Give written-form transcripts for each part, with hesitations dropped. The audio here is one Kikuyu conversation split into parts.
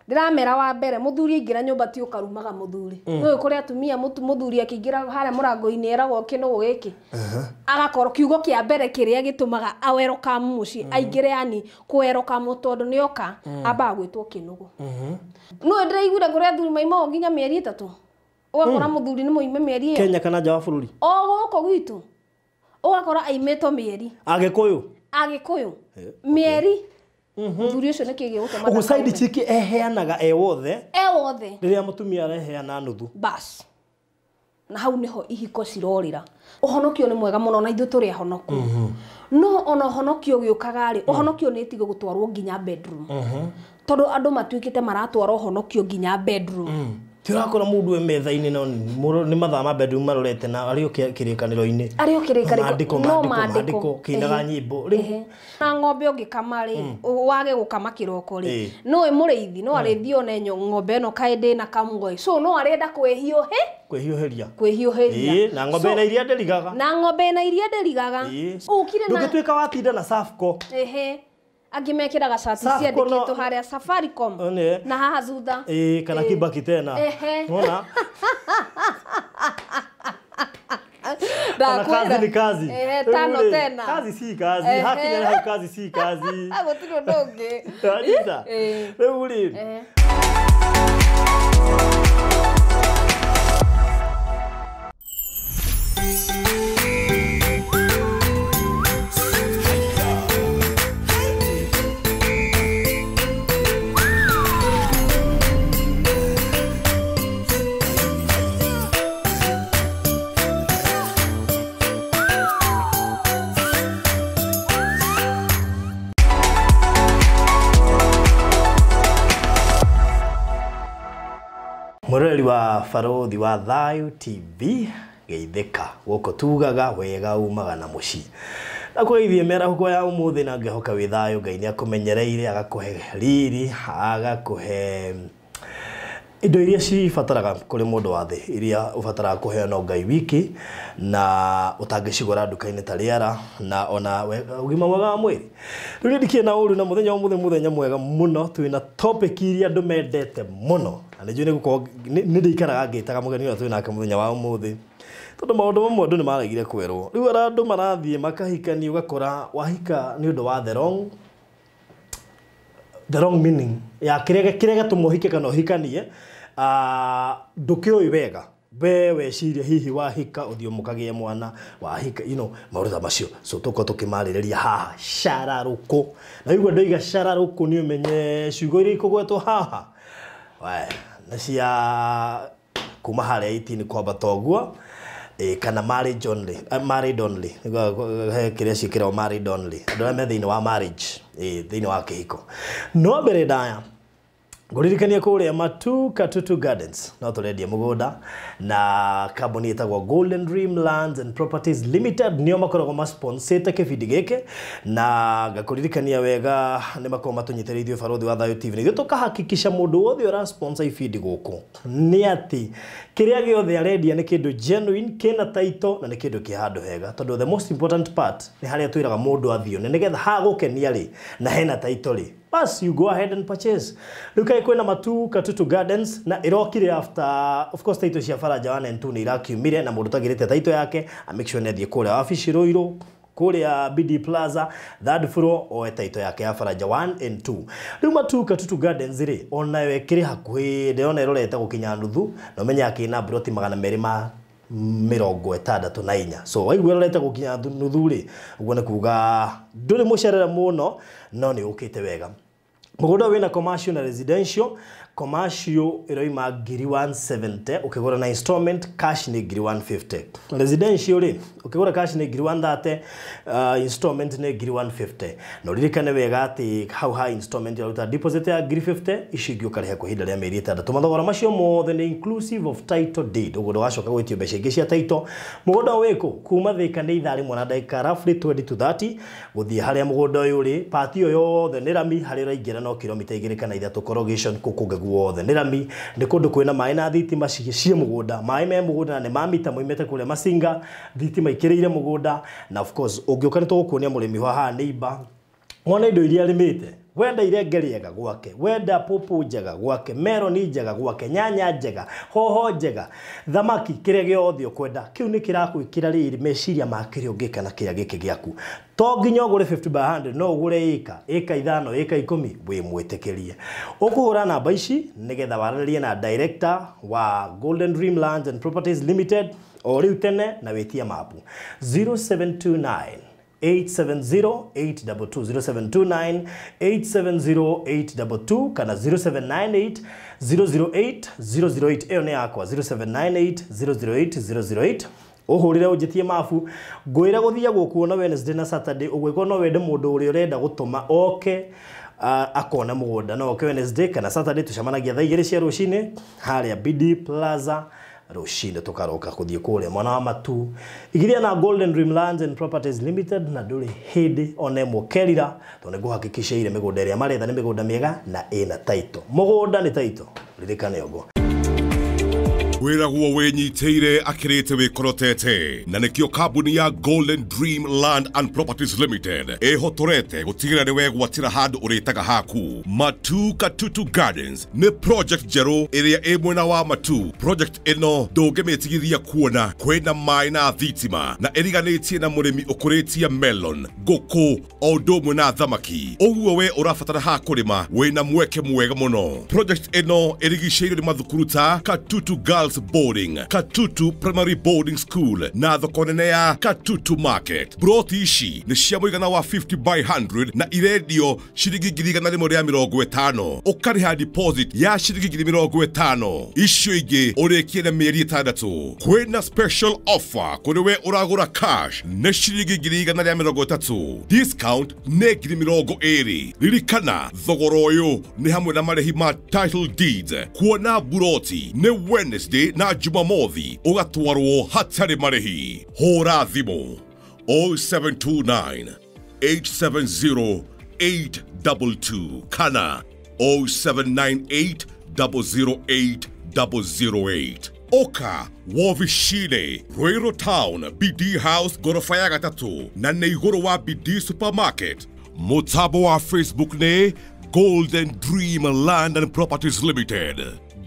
Ndiramera wa mbere muthuri aingira nyumba ti ukarumaga muthuri. Nĩ kuri atumia muthuri akiingira haria murango-inĩ eragwo kĩnũgũ gĩkĩ. Agakorwo kiugo kĩa mbere kĩrĩa gĩtũmaga awerokamu mũciĩ aingĩre yani kũwerokamu tondũ nĩoka ambaga gwĩtwo kĩnũgũ. No ndĩraiguire kũrĩ athuri maimagwo nginya mĩeri 3. Ũgakora muthuri nĩ mũime mĩeri ĩyo. Kenya kana nja wa bũrũri? O gũkũ gwitũ. Ũgakora aimĩtwo mĩeri. Agĩkũyũ? Agĩkũyũ. Mĩeri. Muthuri ucio niki gigutuma ugu side chick eheanaga e wothe e wothe riria mutumia areheana nuthu bas na hau niho ihiko cirorira uhonokio ni mwega muno na ithuĩ tũrĩ ahonoku no ona uhonokio giukaga ri uhonokio ni tigo gutwarwo nginya bedroom tondu andu matuikite maratwara uhonokio nginya bedroom. Ti urakora mundu e metha-inĩ no nĩ mathaa ma bedroom marorete na arĩ o kĩrĩkanĩro-inĩ. Arĩ o kĩrĩkanĩro no maandĩko kĩinaga nyĩmbo rĩu na ng'ombe ũngĩkama rĩ wage gũkama kĩroko rĩ no ĩ mũrĩithi no arĩthi one ng'ombe ĩno kaĩ ndĩ na kamũgoi so no arenda kwĩhiũhĩria kwĩhiũhĩria na ng'ombe na iria ndĩrigaga na ng'ombe na iria ndĩrigaga ũkire na ndũngĩtuĩka watinda na Safco ehe angĩ mekĩraga cati ciandĩkĩtwo harĩa Safaricom na haha thutha kana Kibaki tena unaona ndakwĩra kazi ni kazi tano tena kazi si kazi haki na hau kazi si kazi gũtirĩ ũndũ ũngĩ rĩu rĩ Mũroreri wa Barothi wa Thayu TV geithĩka gũkũ tugaga wega umaga na mũciĩ na kũgeithie mĩarahũko ya ũmũthĩ na ngĩhoka wĩ thayũ Ngai nĩakũmenyereire agakũhe riri agakũhe indo iria cibataraga kũrĩ mũndũ wa thĩ iria ũbataraga kũheo no Ngai wiki na ũtangĩcigũra nduka-inĩ ta rĩara na ona ũgima mwega wa mwĩrĩ. Rĩu ndikĩrĩ na ũru na mũthenya ũmũthĩ mũthenya mwega mũno twĩna topic iria andũ mendete mũno na nĩ njũĩ nĩ gũkorwo nĩ ndĩikaraga ngĩtaga mũgeni ũrĩa twĩ nake mũthenya wa ũmũthĩ tondũ maũndũ mamwe andũ nĩ maregire kwĩrwo. Rĩu arĩa andũ marathiĩ makahikania ũgakora wahika nĩ ũndũ wa the wrong meaning ya kĩrĩa gĩatũma ũhike kana ũhikanie ndũkĩũĩ wega we weciria hihi wahika ũthiĩ mũkagĩe mwana wahika you know maũndũ ta macio so tũkorwo tũkĩmarĩrĩria haha cararũkũ na ũguo ndoiga cararũkũ nĩ ũmenye ciugo iria ikũgwetwo haha we nĩ cia kuma harĩa 18 kwambata ũguo kana marriage only married only he kĩrĩa ciĩkĩragwo married only andũ arĩa me thĩinĩ wa marriage thĩinĩ wa kĩhiko no mbere ndaya ngũririkania kũrĩa Matu Katutu Gardens no tũrendia mũgũnda na kambuni ĩtagwo Golden Dream Lands and Properties Limited nĩo makoragwo masponsĩte kĩbindi gĩkĩ na ngakũririkania wega nĩ makoragwo matũnyitĩrĩire ithuĩ Barothi wa Thayu TV nĩguo tũkahakikisha mũndũ wothe ũrasponsor ibindi gũkũ nĩ atĩ kĩrĩa gĩothe arendia nĩ kĩndũ genuine kĩna title na nĩ kĩndũ kĩ handũ hega tondũ the most important part nĩ harĩa twĩraga mũndũ athiĩ na nĩgetha hagũkenia rĩ na hena title rĩ bas you go ahead and purchase. Rĩu kaĩ kwĩna Matu Katutu Gardens na ĩrokire after of course title cia Faraja 1 and 2 nĩ irakiumire na mũndũ tagĩrĩte title yake a make sure nĩ athiĩ kũrĩa wabici Ruiru kũrĩa BD Plaza third floor oe title yake ya Faraja 1 and 2. Rĩu Matu Katutu Gardens rĩ onayo ĩkĩrĩ hakuhĩ ndĩrona ĩrorete gũkinya nuthu na ũmenye akĩna broti 264 so waigua ĩrorete gũkinya nuthu rĩ ũguo nĩ kuga ndũrĩ mũcerere mũno no nĩ ũkĩte wega. Mũgũnda wĩna commercial na residential. Commercial ĩroima ngiri 170 ũkĩgũra na installment cash nĩ ngiri 150. Residential rĩ ũkĩgũra cash nĩ ngiri 130 installment nĩ ngiri 150. Na ũririkane wega atĩ hau ha installment ũraruta deposit ya ngiri 50 icio ingĩ ũkarĩha kwa ihinda rĩa mĩeri 6. Mathogora macio mothe nĩ inclusive of title deed ũguo ndũgacoka gwĩtio mbeca ingĩ cia title. Mũgũnda wĩkũ kuma Thika nĩ ithaa rĩmwe na ndagĩka roughly 20 to 30 gũthiĩ harĩa mũgũnda ũyũ ũrĩ pati ĩyo yothe nĩ rami harĩa ũraingĩra no kilomita 2 kana 3 corrugation kũkũ guothe nĩ rami nĩ kũndũ kwĩna maĩ na thitima ciĩ mũgũnda maĩ me mũgũnda na nĩ ma mita moimĩte kũrĩa Masinga thitima ikĩrĩire mũgũnda na of course ũngĩũka nĩ tũgũkuonia mũrĩmi wa haha neighbor Mwana indo iria arĩmĩte, wenda irenge rĩega gwake, wenda pũpũ njega gwake, meroni njega gwake, nyanya njega, hoho njega, thamaki, kĩrĩa gĩothe ũkwenda. Kĩu nĩ kĩrakwĩkĩra rĩrĩ meciria ma kĩrĩa ũngĩka na kĩrĩa gĩkĩ gĩaku. To nginya ũgũre 50 by 100, no ũgũre ĩka, ĩka 5, ĩka 10, wĩ mwĩtĩkĩrie. Ũkũhũra namba ici nĩgetha waranĩrie na director wa Golden Dream Lands and Properties Limited o rĩu tene na wĩtie mapu 0729 870 822 0729 870 822 kana 0798 008 008. Ĩyo nĩ yakwa 0798 008 008. Ũhũrĩre ũnjĩtie mabu, ngwĩre gũthiĩ gũkuona Wednesday na Saturday. Ũgwĩkwo no wende mũndũ ũrĩa ũrenda gũtũma oke akona mũgũnda, no oke Wednesday kana Saturday. Tũcemanagia thaa 2 cia rũcinĩ harĩa BD Plaza rũcinĩ, tũkaroka kũthiĩ kũrĩa mwena wa Matu. Igithia na Golden Dream Lands and Properties Limited na ndũrĩ hĩndĩ ona ĩmwe ũkerira, tondũ nĩ ngũhakikicĩire mĩgũnda ĩrĩa maretha nĩ mĩgũnda mĩega na ĩna title. Mũgũnda nĩ title, ririkane ũguo. Wĩragwo wĩnyitĩire akĩrĩte wĩkorotete, na nĩkĩo kambuni ya Golden Dream Land and Properties Limited ĩhotorete gũtigĩrĩra nĩ wegwatĩra handũ ũrĩtaga haku. Matu Katutu Gardens nĩ project njerũ ĩrĩa ĩ mwena wa Matu. Project ĩno ndũngĩmĩtigithia kuona kwĩna maĩ na thitima, na ĩriganĩtie na mũrĩmi ũkũrĩtie melon, ngũkũ o ũndũ ũmwe na thamaki. Ũguo we ũrabatara ha kũrĩma wĩna mweke mwega mũno. Project ĩno ĩrigicĩirio nĩ mathukuru ta Katutu Girls Boarding, Katutu Primary Boarding School na thoko nene ya Katutu Market. Broti ici nĩ cia mũigana wa 50 by 100 na irendio ciringi 150,000. Ũkarĩha deposit ya ciringi 50,000. Icio ingĩ ũrĩkie na mĩeri 6. Kwĩna special offer kũrĩ we ũragũra cash nĩ ciringi 130,000. Discount nĩ 20,000. Ririkana thogora ũyũ nĩ hamwe na marĩhi ma title deeds. Kuona buroti nĩ Wednesday na Jumamothi ũgatwarwo hatarĩ marĩhi. Hũra thimũ 0729 870 822 kana 0798 008 008. Oka wovishine Ruiru Town, BD House gorofa ya 3 na nĩ igũrũ wa BD Supermarket. Mũtambo wa Facebook nĩ Golden Dream Land and Properties Limited.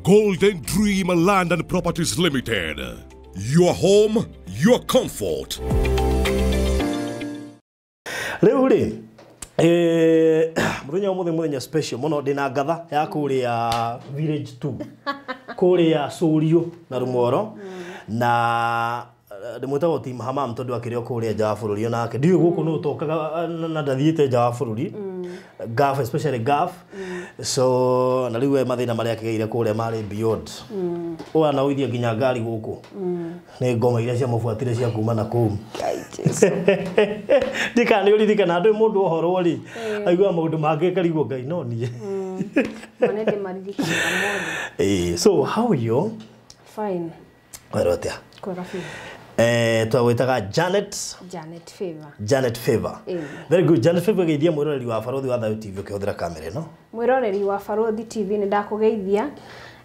Golden Dream Land and Properties Limited. Your home, your comfort. Rĩu rĩ, mũthenya ũmũthĩ mũthenya special mũno, ndĩna ngatha ya kũrĩa Village 2 kũrĩa Cũrio na Rũmoro, na ndĩmwĩtagwo Tim Hamam tondũ akĩrĩ o kũrĩa nja wa bũrũri. Onake ndiũĩ gũkũ nĩ ũtokaga na ndathiĩte nja wa bũrũri, Gulf, especially Gulf. So na rĩu we mathĩna marĩa akĩgeire kũrĩa marĩ beyond ũyũ, anaũithia nginya ngari gũkũ nĩ ngoma iria ciamũbuatire cia kuma na kũu. Ndikana nĩ ũririkana ndũĩ mũndũ ohorwo rĩ aiguaga maũndũ mangĩ karigwo Ngai no niĩ. Mane ndĩmaririkanaga mothe. So how are you? Fine. Werwo atĩa? Kwega biũ. Twagwĩtaga Janet. Janet Favor. Janet Favor. Very good. Janet Favor, geithia mwĩroreri wa Barũthi wa Thayũ TV ũkĩhũthĩra kamera ĩno. Mwĩroreri wa Barũthi TV, nĩ ndakũgeithia.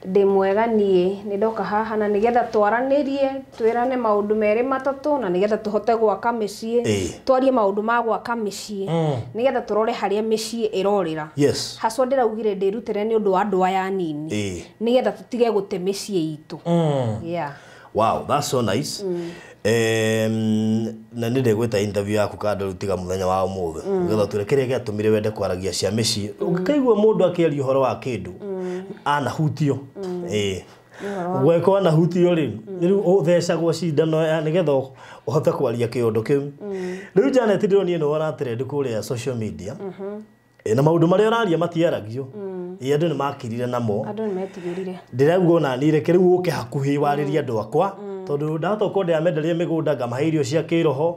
Ndĩ mwega niĩ, nĩ ndoka haha na nĩgetha twaranĩrie, twĩrane maũndũ merĩ matatũ, na nĩgetha tũhote gwaka mĩciĩ, twarie maũndũ ma gwaka mĩciĩ, nĩgetha tũrore harĩa mĩciĩ ĩrorĩra. Yes. Haswa ndĩraugire ndĩrutĩre nĩ ũndũ wa andũ aya anini, nĩgetha tũtige gũte mĩciĩ itũ. Yeah. Wow, that's so nice. Na nĩ ndĩgwĩta interview yaku kando rĩu tiga mũthenya wa ũmũthĩ, nĩgetha twĩre kĩrĩa gĩatũmire wende kwaragia cia mĩciĩ. Ũngĩkaigua mũndũ akĩaria ũhoro wa kĩndũ anahutio, gweko anahutio rĩ, rĩu ũthecagwo cindano nĩgetha ũhote kwaria kĩũndũ kĩu. Rĩu Janet, ndĩronire nĩ ũratrend kũrĩa social media, na maũndũ marĩa ũraria matiaragio. Andũ nĩ makirire namo. Andũ nĩ metigĩrire. Ndĩrauga ona niĩ reke rĩu ũke hakuhĩ warĩrie andũ akwa, tondũ ndahota gũkorwo ndĩramenderia mĩgũnda ngamahe irio cia kĩroho,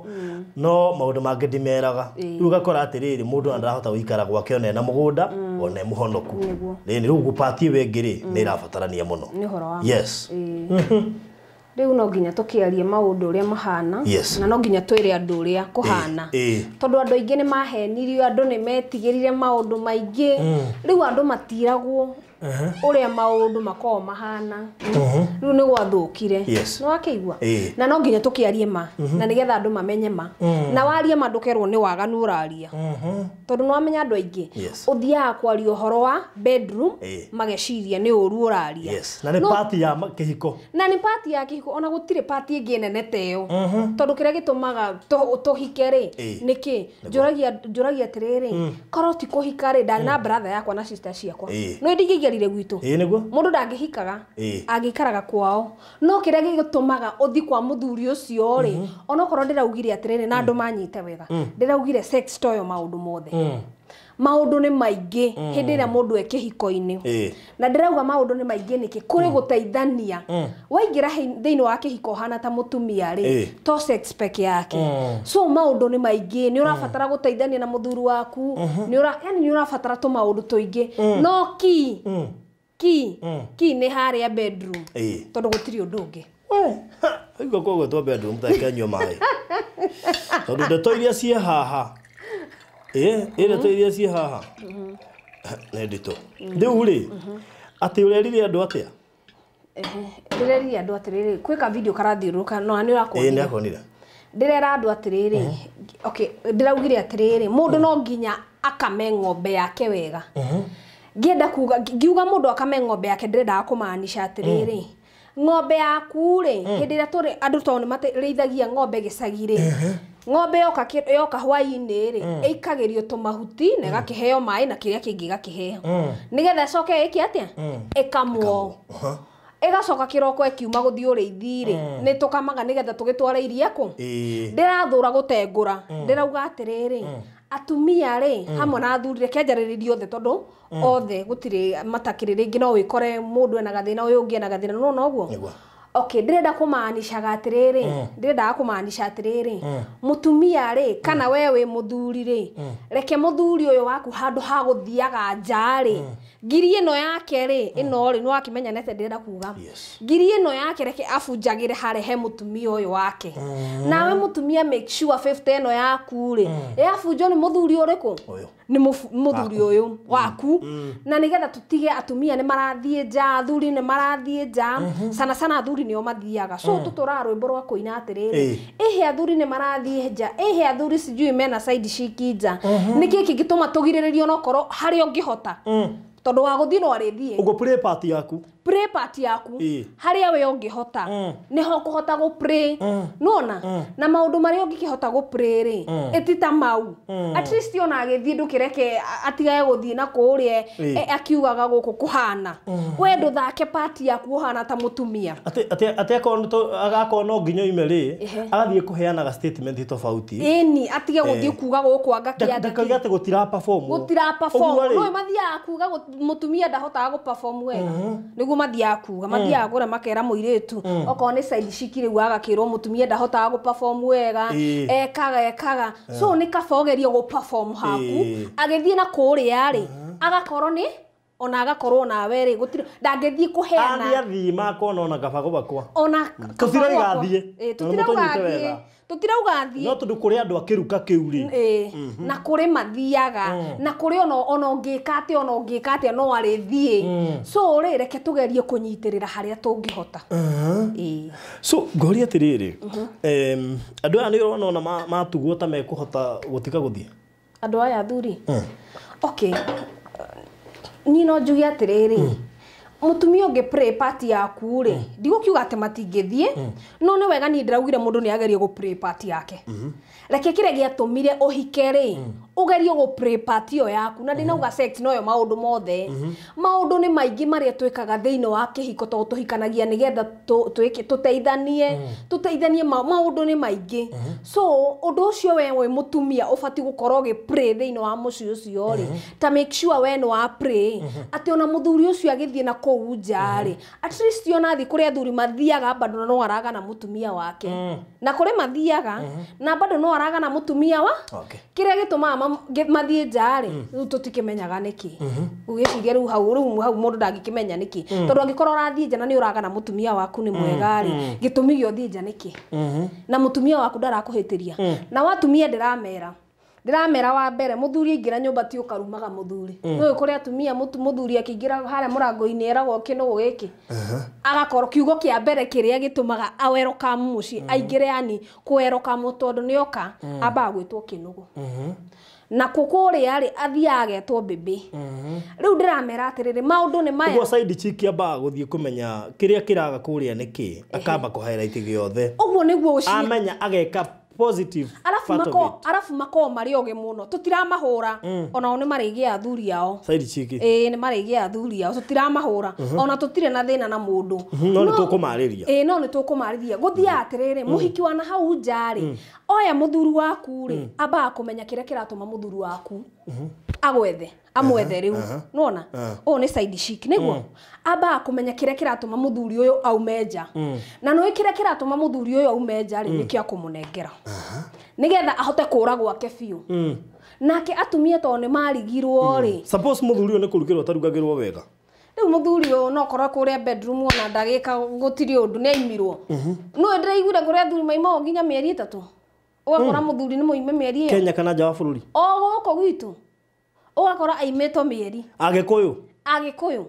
no maũndũ mangĩ ndimeraga. Rĩu ũgakora atĩrĩrĩ, mũndũ ona ndarahota gũikara gwake ona ena mũgũnda ona e mũhonoku. Rĩu gũpatie we ĩngĩ rĩ nĩ ĩrabatarania mũno. Nĩ ũhoro wa. Yes. Rĩu no nginya tũkĩarie maũndũ ũrĩa mahana, Yes. na no nginya twĩre andũ ũrĩa kũhana, tondũ andũ aingĩ nĩ mahenirio, andũ nĩ metigĩrire maũndũ maingĩ. Rĩu andũ matiragwo Ũrĩa maũndũ makoragwo mahana. Rĩu nĩ gwathũkire. Yes. Nĩ wakĩigua? Ĩĩ. Na no nginya tũkĩarie ma na nĩgetha andũ mamenye ma. Na warie ma ndũkerwo nĩ waganu ũraria. Tondũ nĩ wamenya andũ aingĩ. Yes. Ũthiaga kwaria ũhoro wa bedroom Ĩĩ. mageciria nĩ ũru ũraria. Yes. Na nĩ No- part ya kĩhiko. Na nĩ pati ya kĩhiko ona gũtirĩ pati ĩngĩ nene ta ĩyo. Tondũ kĩrĩa gĩtũmaga tũhike rĩ Ĩĩ. nĩkĩ? Njũragia atĩrĩrĩ, korwo ti kũhika rĩ, ndarĩ na brother yakwa na sister ciakwa. Ĩĩ. No ndingĩingĩrire gwitũ. Ĩĩ nĩguo. Mũndũ ndangĩhikaga Ĩĩ. angĩikaraga kwao. No kĩrĩa gĩtũmaga ũthiĩ kwa mũthuri ũcio rĩ, onokorwo ndĩraugire atĩrĩrĩ na andũ manyite wega, ndĩraugire sex toyo maũndũ mothe. Maũndũ nĩ maingĩ hĩndĩ ĩrĩa mũndũ e kĩhiko-inĩ. Ĩĩ. Na ndĩrauga maũndũ nĩ maingĩ nĩkĩ? Kũrĩ gũteithania. Waingĩra thĩinĩ wa kĩhiko ũhana ta mũtumia rĩ, Ĩĩ. to sex peke yake. So maũndũ nĩ maingĩ, nĩ ũrabatara gũteithania na mũthuri waku, nĩ ũra yani nĩ ũrabatara tũmaũndũ tũingĩ. No ki ki ki nĩ harĩa bedroom. Ĩĩ. Tondũ gũtirĩ ũndũ ũngĩ. We, ha, igua kũgwetwo bedroom ta kenyua maĩ. Tondũ ndeto iria ciĩ haha. Ĩĩ, ĩ ndeto iria ciĩ haha. Nĩ nditũ. Rĩu rĩ, atĩ ũrerire andũ atĩa? Ndĩrerire andũ atĩrĩrĩ, kwĩ ka video karathiũrũrũka no nĩ Ĩĩ ũrakuonire. nĩ akonire. Ndĩrera andũ atĩrĩrĩ, okay, ndĩraugire atĩrĩrĩ, mũndũ no nginya akame ng'ombe yake wega. Ngĩenda kuga, ngiuga mũndũ akame ng'ombe yake ndĩrendaga kũmaanisha atĩrĩrĩ, ng'ombe yaku rĩ, hĩndĩ ĩrĩa tũrĩ andũ tondũ nĩ marĩithagia ng'ombe gĩcagi rĩ, ng'ombe yoka yoka hwaĩ-inĩ rĩ, ĩikagĩrio tũmahuti na ĩgakĩheo maĩ na kĩrĩa kĩngĩ ĩgakĩheo. Nĩgetha ĩcoke ĩke atĩa? Ĩkamwo. Ĩgacoka kĩroko ĩkiuma gũthiĩ ũrĩithi rĩ, nĩ tũkamaga nĩgetha tũgĩtware iria kũ? Ĩĩ. Ndĩrathũra gũtengũra. Ndĩrauga atĩrĩrĩ, atumia rĩ, hamwe na athuri, reke njarĩrĩrie othe tondũ othe gũtirĩ matakĩrĩ rĩngĩ no wĩkore mũndũ ena gathĩna ũyũ ũngĩ ena gathĩna, nĩwona ũguo? Nĩguo. Okay, ndĩrenda kũmaanishaga atĩrĩrĩ, ndĩrendaga kũmaanisha atĩrĩrĩ, mũtumia rĩ, kana we wĩ mũthuri rĩ, reke mũthuri ũyũ waku handũ ha gũthiaga nja rĩ, ngiri ĩno yake rĩ, ĩno rĩ, nĩwakĩmenya nĩatĩa ndĩrenda kuga. Yes. Ngiri ĩno yake reke abunjagĩre harĩa he mũtumia ũyũ wake. Nawe mũtumia make sure 50 ĩno yaku rĩ, yabunjwo nĩ mũthuri ũrĩkũ? Ũyũ. Nĩ mũthuri ũyũ waku. Na nĩgetha tũtige atumia nĩ marathiĩ nja, athuri nĩ marathiĩ nja, sana sana athuri nĩo mathiaga. So tũtũraga rwĩmbo rwa kũina atĩrĩrĩ, ĩhĩ athuri nĩ marathiĩ nja, ĩhĩ athuri sijui mena side chick nja. Nĩkĩ kĩngĩtũma tũgirĩrĩrio onokorwo harĩa ũngĩhota? Tondũ wa gũthiĩ no arĩthiĩ. Ũguo play part yaku. Play part yaku. Ĩĩ. Harĩa we ũngĩhota. Nĩho ũkũhota gũ play. Nĩwona? Na maũndũ marĩa ũngĩkĩhota gũ play rĩ, ĩti ta mau. At least ona agĩthiĩ ndũkĩreke atigage gũthiĩ na kũrĩa akiugaga gũkũ kũhana. We ndũthake part yaku ũhana ta mũtumia. Atĩ atĩ atĩ akorwo no nginya oime rĩ, agathiĩ kũheanaga statement tofauti. Ĩni, atige gũthiĩ kuga gũkũ anga kĩanda. Ndakauge atĩ gũtira perform. Gũtira perform. No mathiaga kuga mũtumia ndahotaga gũ perform wega. Nĩguo mathiaga kuga, mathiaga kũrĩa makera mũirĩtu, okorwo nĩ side chick rĩu agakĩrwo mũtumia ndahotaga gũ perform wega, ekaga ekaga. So nĩ kaba ũgerie gũ perform haku, agĩthiĩ na kũrĩa rĩ, agakorwo nĩ ona agakorwo nawe rĩ, gũtirĩ ndangĩthiĩ kũheana. Athiĩ makona ona kaba gũbakwa. Ona Tũtirauga athiĩ. Tũtirauga athiĩ. Tũtirauga athiĩ. No tondũ kũrĩ andũ akĩruka kĩu rĩ. Na kũrĩ mathiaga, na kũrĩ ona ũngĩka atĩa, ona ũngĩka atĩa no arĩthiĩ. So rĩ, reke tũgerie kũnyitĩrĩra harĩa tũngĩhota. So ngoria atĩrĩrĩ, andũ aya nĩ ũrona ona matugwo ta mekũhota gũtiga gũthiĩ? Andũ aya athuri? Okay. Niĩ no njuge atĩrĩrĩ, mũtumia ũngĩ play part yaku rĩ, ndigũkiuga atĩ matingĩthiĩ, no nĩ wega niĩ ndĩraugire mũndũ nĩ agerie gũ play part yake. Reke kĩrĩa gĩatũmire ũhike rĩ, ũgerie gũ play part ĩyo yaku, na ndinauga sex noyo maũndũ mothe. Maũndũ nĩ maingĩ marĩa twĩkaga thĩinĩ wa kĩhiko tondũ tũhikanagia nĩgetha tũteithanie, tũteithanie maũndũ nĩ maingĩ. So ũndũ ũcio we wĩ mũtumia ũbatiĩ gũkorwo ũgĩ play thĩinĩ wa mũciĩ ũcio rĩ, ta make sure we nĩ wa play, atĩ ona mũthuri ũcio agĩthiĩ na kũu nja rĩ, at least ona athiĩ kũrĩa athuri mathiaga bado no aragana mũtumia wake. Na kũrĩ mathiaga na bado no aragana mũtumia wa kĩrĩa gĩtũmaga mathiĩ nja rĩ, rĩu tũtikĩmenyaga nĩkĩ. Ũgĩciria rĩu hau, rĩu hau mũndũ ndangĩkĩmenya nĩkĩ. Tondũ angĩkorwo ũrathiĩ nja na nĩ ũragana mũtumia waku nĩ mwega rĩ, gĩtũmi gĩa ũthiĩ nja nĩkĩ? Na mũtumia waku ndarakũhĩtĩria. Na watumia ndĩramera, Ndĩramera wa mbere mũthuri aingĩra nyũmba ti ũkarumaga mũthuri. Nĩũĩ kũrĩ atumia mũthuri akĩingĩra harĩa mũrango-inĩ eragwo kĩnũgũ gĩkĩ. Agakorwo kiugo kĩa mbere kĩrĩa gĩtũmaga awerokamu mũciĩ aingĩre yani kũwerokamu tondũ nĩoka ambaga gwĩtwo kĩnũgũ. Na kũkũrĩa rĩ athiaga agetwo bĩbĩ. Rĩu ndĩramera atĩrĩrĩ maũndũ nĩ maya. Ũguo side chick ambaga gũthiĩ kũmenya kĩrĩa kĩraga kũrĩa nĩ kĩ, akamba kũ highlight gĩothe. Ũguo nĩguo ũcio. Amenya ageka positive part of it. Arabu makoragwo marĩ ogĩ mũno, tũtiramahũra onao nĩ marĩgĩa athuri ao. Side chick. Ĩĩ nĩ marĩgĩa athuri ao, tũtiramahũra ona tũtirĩ na thĩna na mũndũ. No nĩ tũkũmarĩria. Ĩĩ no nĩ tũkũmarĩria. Gũthiaga atĩrĩrĩ, mũhiki wa na hau nja rĩ, oya mũthuri waku rĩ, ambaga kũmenya kĩrĩa kĩratũma mũthuri waku agwethe, amwethe rĩu. Nĩwona? Ũyũ nĩ side chick nĩguo. Ambaga kũmenya kĩrĩa kĩratũma mũthuri ũyũ aume nja. Na nĩũĩ kĩrĩa kĩratũma mũthuri ũyũ aume nja rĩ, nĩkĩo akũmũnengera. Nĩgetha ahote kũra gwake biũ. Nake atumia tondũ nĩ marigirwo rĩ. Suppose mũthuri ũyũ nĩ kũrugĩrwo atarugagĩrwo wega. Rĩu mũthuri ũyũ no korwo kũrĩa bedroom ona ndagĩka gũtirĩ ũndũ nĩ aimirwo. No ndĩraiguire kũrĩa athuri maimagwo nginya mĩeri 3. Ũgakora mũthuri nĩ mũime mĩeri ĩyo. Kenya kana nja wa bũrũri? O gũkũ gwitũ. Ũgakora aimĩtwo mĩeri. Agĩkũyũ? Agĩkũyũ.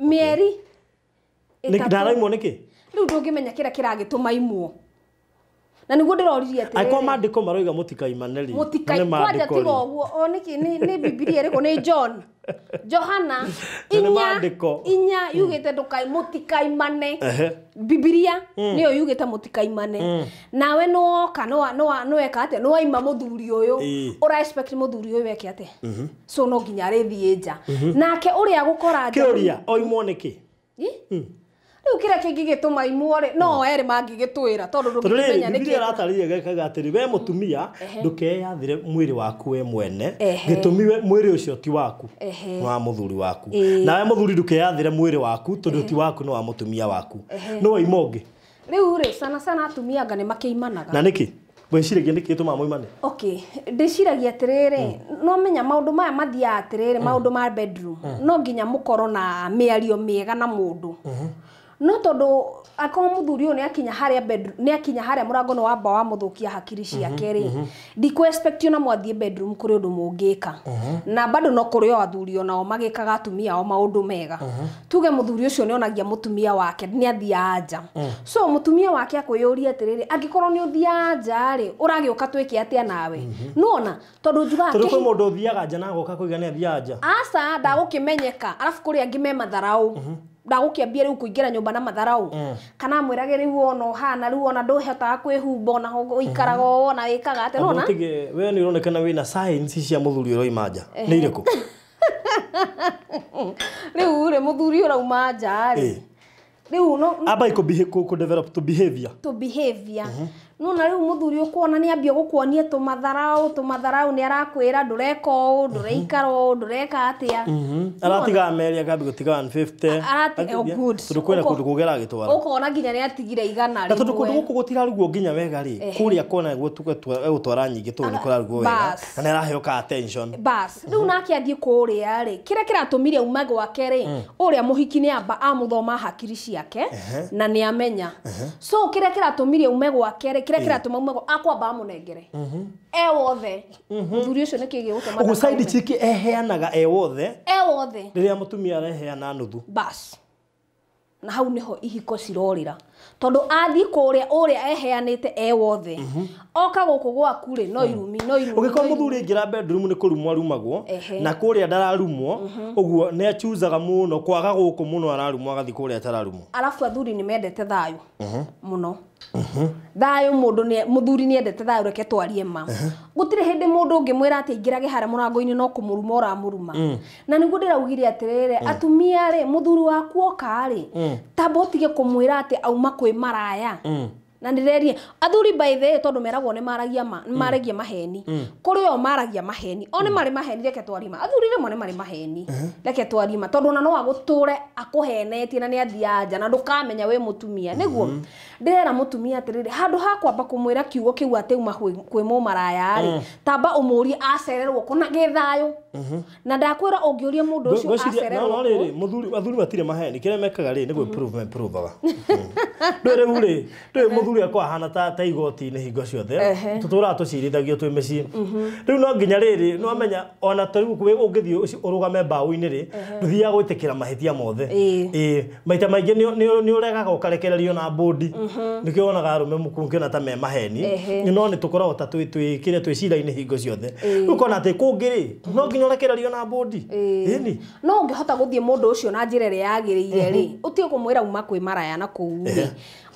Mĩeri ĩtatũ. Ndaraimwo nĩkĩ? Rĩu ndũngĩmenya kĩrĩa kĩragĩtũma imwo. Na nĩguo ndĩroririe atĩrĩrĩ. Angĩkorwo maandĩko maroiga mũtikaimane rĩ. Mũtikaimane tiga ũguo. O nĩkĩ nĩ Bibilia ĩrĩkũ? Nĩ John. Johana inya yugĩte mũtikaimane. Bibilia nĩyo yugĩte mũtikaimane. Nawe nĩwoka nĩweka atĩa? Nĩwaima mũthuri ũyũ. Ũra expect mũthuri ũyũ eke atĩa? So no nginya arĩthiĩ nja. Nake ũrĩa gũkora nja. Kĩũria, oimwo nĩkĩ? Rĩu kĩrĩa kĩngĩgĩtũma imwo rĩ, no erĩ mangĩgĩtwĩra tondũ ndũngĩmenya nĩkĩ. Bibilia ĩratarĩria gĩkaga atĩrĩ, we mũtumia ndũkeyathĩre mwĩrĩ waku we mwene, gĩtũmi mwĩrĩ ũcio ti waku, nĩ wa mũthuri waku. Nawe mũthuri ndũkeyathĩre mwĩrĩ waku tondũ ti waku nĩ wa mũtumia waku. No waima ũngĩ. Rĩu rĩ, sana sana atumia anga nĩ makĩimanaga. Na nĩkĩ? Wĩciragia nĩkĩ gĩtũmaga mũimane? Okay, ndĩciragia atĩrĩrĩ, no menya maũndũ maya mathiaga atĩrĩrĩ, maũndũ ma bedroom, no nginya mũkorwo na mĩario mĩega na mũndũ. No tondũ akorwo mũthuri ũyũ nĩakinya harĩa bedroom, nĩakinya harĩa mũrango nĩ wamba wamũthũkia hakiri ciake rĩ, ndikũ expect ona mwathiĩ bedroom kũrĩ ũndũ mũngĩka. Na bado no kũrĩ o athuri onao magĩkaga atumia ao maũndũ mega. Tuge mũthuri ũcio nĩonagia mũtumia wake nĩathiaga nja. So mũtumia wake akwĩyũria atĩrĩrĩ, angĩkorwo nĩ ũthiaga nja rĩ, ũragĩũka twĩke atĩa nawe? Nĩwona? Tondũ njugaga tondũ kwĩ mũndũ ũthiaga nja na agoka kũiga nĩathiaga nja. Aca, ndagũkĩmenyeka. Arabu kũrĩ angĩ me matharaũ. Ndagũkĩambia rĩu kũingĩra nyũmba na matharaũ. Kana amwĩrage rĩu ona ũhana rĩu ona ndũhotaga kwĩhumba ona ũikaraga ũũ ona wĩkaga atĩa, nĩwona? Tige, we nĩ ũronekana wĩna signs cia mũthuri ũroima nja. Nĩ irĩkũ? Rĩu rĩ mũthuri ũrauma nja rĩ. Rĩu no amba kũ develop to behavior. To behavior. Nona rĩu mũthuri ũkuona nĩ ambia gũkuonia tũmatharaũ nĩ arakwĩra ndũreka ũũ, ndũraikara ũũ, ndũreka atĩa. Aratiga meri akambia gũtiga 150. Oh good. Tondũ kwĩna kũndũ kũngĩ aragĩtwara. Ũkona nginya nĩ atigire 100. Na tondũ kũndũ gũkũ gũtirarugwo nginya wega rĩ, kũrĩa kona egũtwara nyingĩ tondũ nĩ kũrarugwo wega. Na nĩ araheo ka attention. Bas, rĩu nake athiĩ kũrĩa rĩ, kĩrĩa kĩratũmire ume gwake rĩ, ũrĩa mũhiki nĩ amba amũthoma hakiri ciake na nĩ amenya. So kĩrĩa kĩratũmire ume gwake rĩ, kĩrĩa kĩratũma ume akwamba amũnengere. E wothe. Mũthuri ũcio nĩkĩ gĩgũtũma ũguo side chick eheanaga e wothe. E wothe. Rĩrĩa mũtumia areheana nuthu. Bas. Na hau nĩho ihiko cirorĩra. Tondũ athiĩ kũrĩa ũrĩa eheanĩte e wothe. Oka gũkũ gwaku rĩ, no irumi, no irumi. Ũngĩkorwo mũthuri aingĩra bedroom nĩ kũrumwo arumagwo, na kũrĩa ndararumwo, ũguo nĩ achuzaga mũno kwaga gũkũ mũno ararumwo agathiĩ kũrĩa atararumwo. Arabu athuri nĩ mendete thayũ mũno. Thayũ mũndũ nĩ mũthuri nĩ endete thayũ, reke twarie ma. Gũtirĩ hĩndĩ mũndũ ũngĩmwĩra atĩ aingĩrage harĩa mũrango-inĩ no kũmũruma ũramũruma. Na nĩguo ndĩraugire atĩrĩrĩ, atumia rĩ, mũthuri waku oka rĩ, tamba ũtige kũmwĩra atĩ auma kwĩ maraya. Na ndĩrerie athuri by the way tondũ meragwo nĩ maragia ma, nĩ maragia maheni. Kũrĩ o maragia maheni. O nĩ marĩ maheni, reke twarie ma. Athuri rĩmwe nĩ marĩ maheni. Reke twarie ma tondũ ona no agũtũre akũhenetie na nĩ athiaga nja na ndũkamenya wĩ mũtumia. Nĩguo Ndĩrera mũtumia atĩrĩrĩ, handũ ha kwamba kũmwĩra kiugo kĩu atĩ uma kwĩ mũmaraya rĩ, tamba ũmũrie acererwo kũ na gĩthayũ. Na ndakwĩra ũngĩũria mũndũ ũcio acererwo no rĩrĩ, mũthuri, athuri matirĩ maheni, kĩrĩa mekaga rĩ nĩ gwĩ prove-vaga. Ndũĩ rĩu rĩ, ndũĩ mũthuri akwa ahana ta igoti-inĩ hingo ciothe, tũtũraga tũcirithagio twĩ mĩciĩ. Rĩu no nginya rĩrĩ, no amenya ona ta rĩu ũngĩthiĩ ũrũgame mbaũ-inĩ rĩ, ndũthiaga gwĩtĩkĩra mahĩtia mothe. Ĩĩ, maita maingĩ nĩ ũregaga ũkarekererio na mbũndi. Nĩkĩo wonaga arũme mũkũngĩona ta me maheni, no nĩ tũkoragwo ta twĩ kĩrĩa twĩ cira-inĩ hingo ciothe. Rĩu ũkona atĩ kũngĩ rĩ, no nginya ũrekererio na mbũndi. Ĩni. No ũngĩhota gũthiĩ mũndũ ũcio na njĩra ĩrĩa yagĩrĩire rĩ, ũtige kũmwĩra uma kwĩ maraya na kũu rĩ,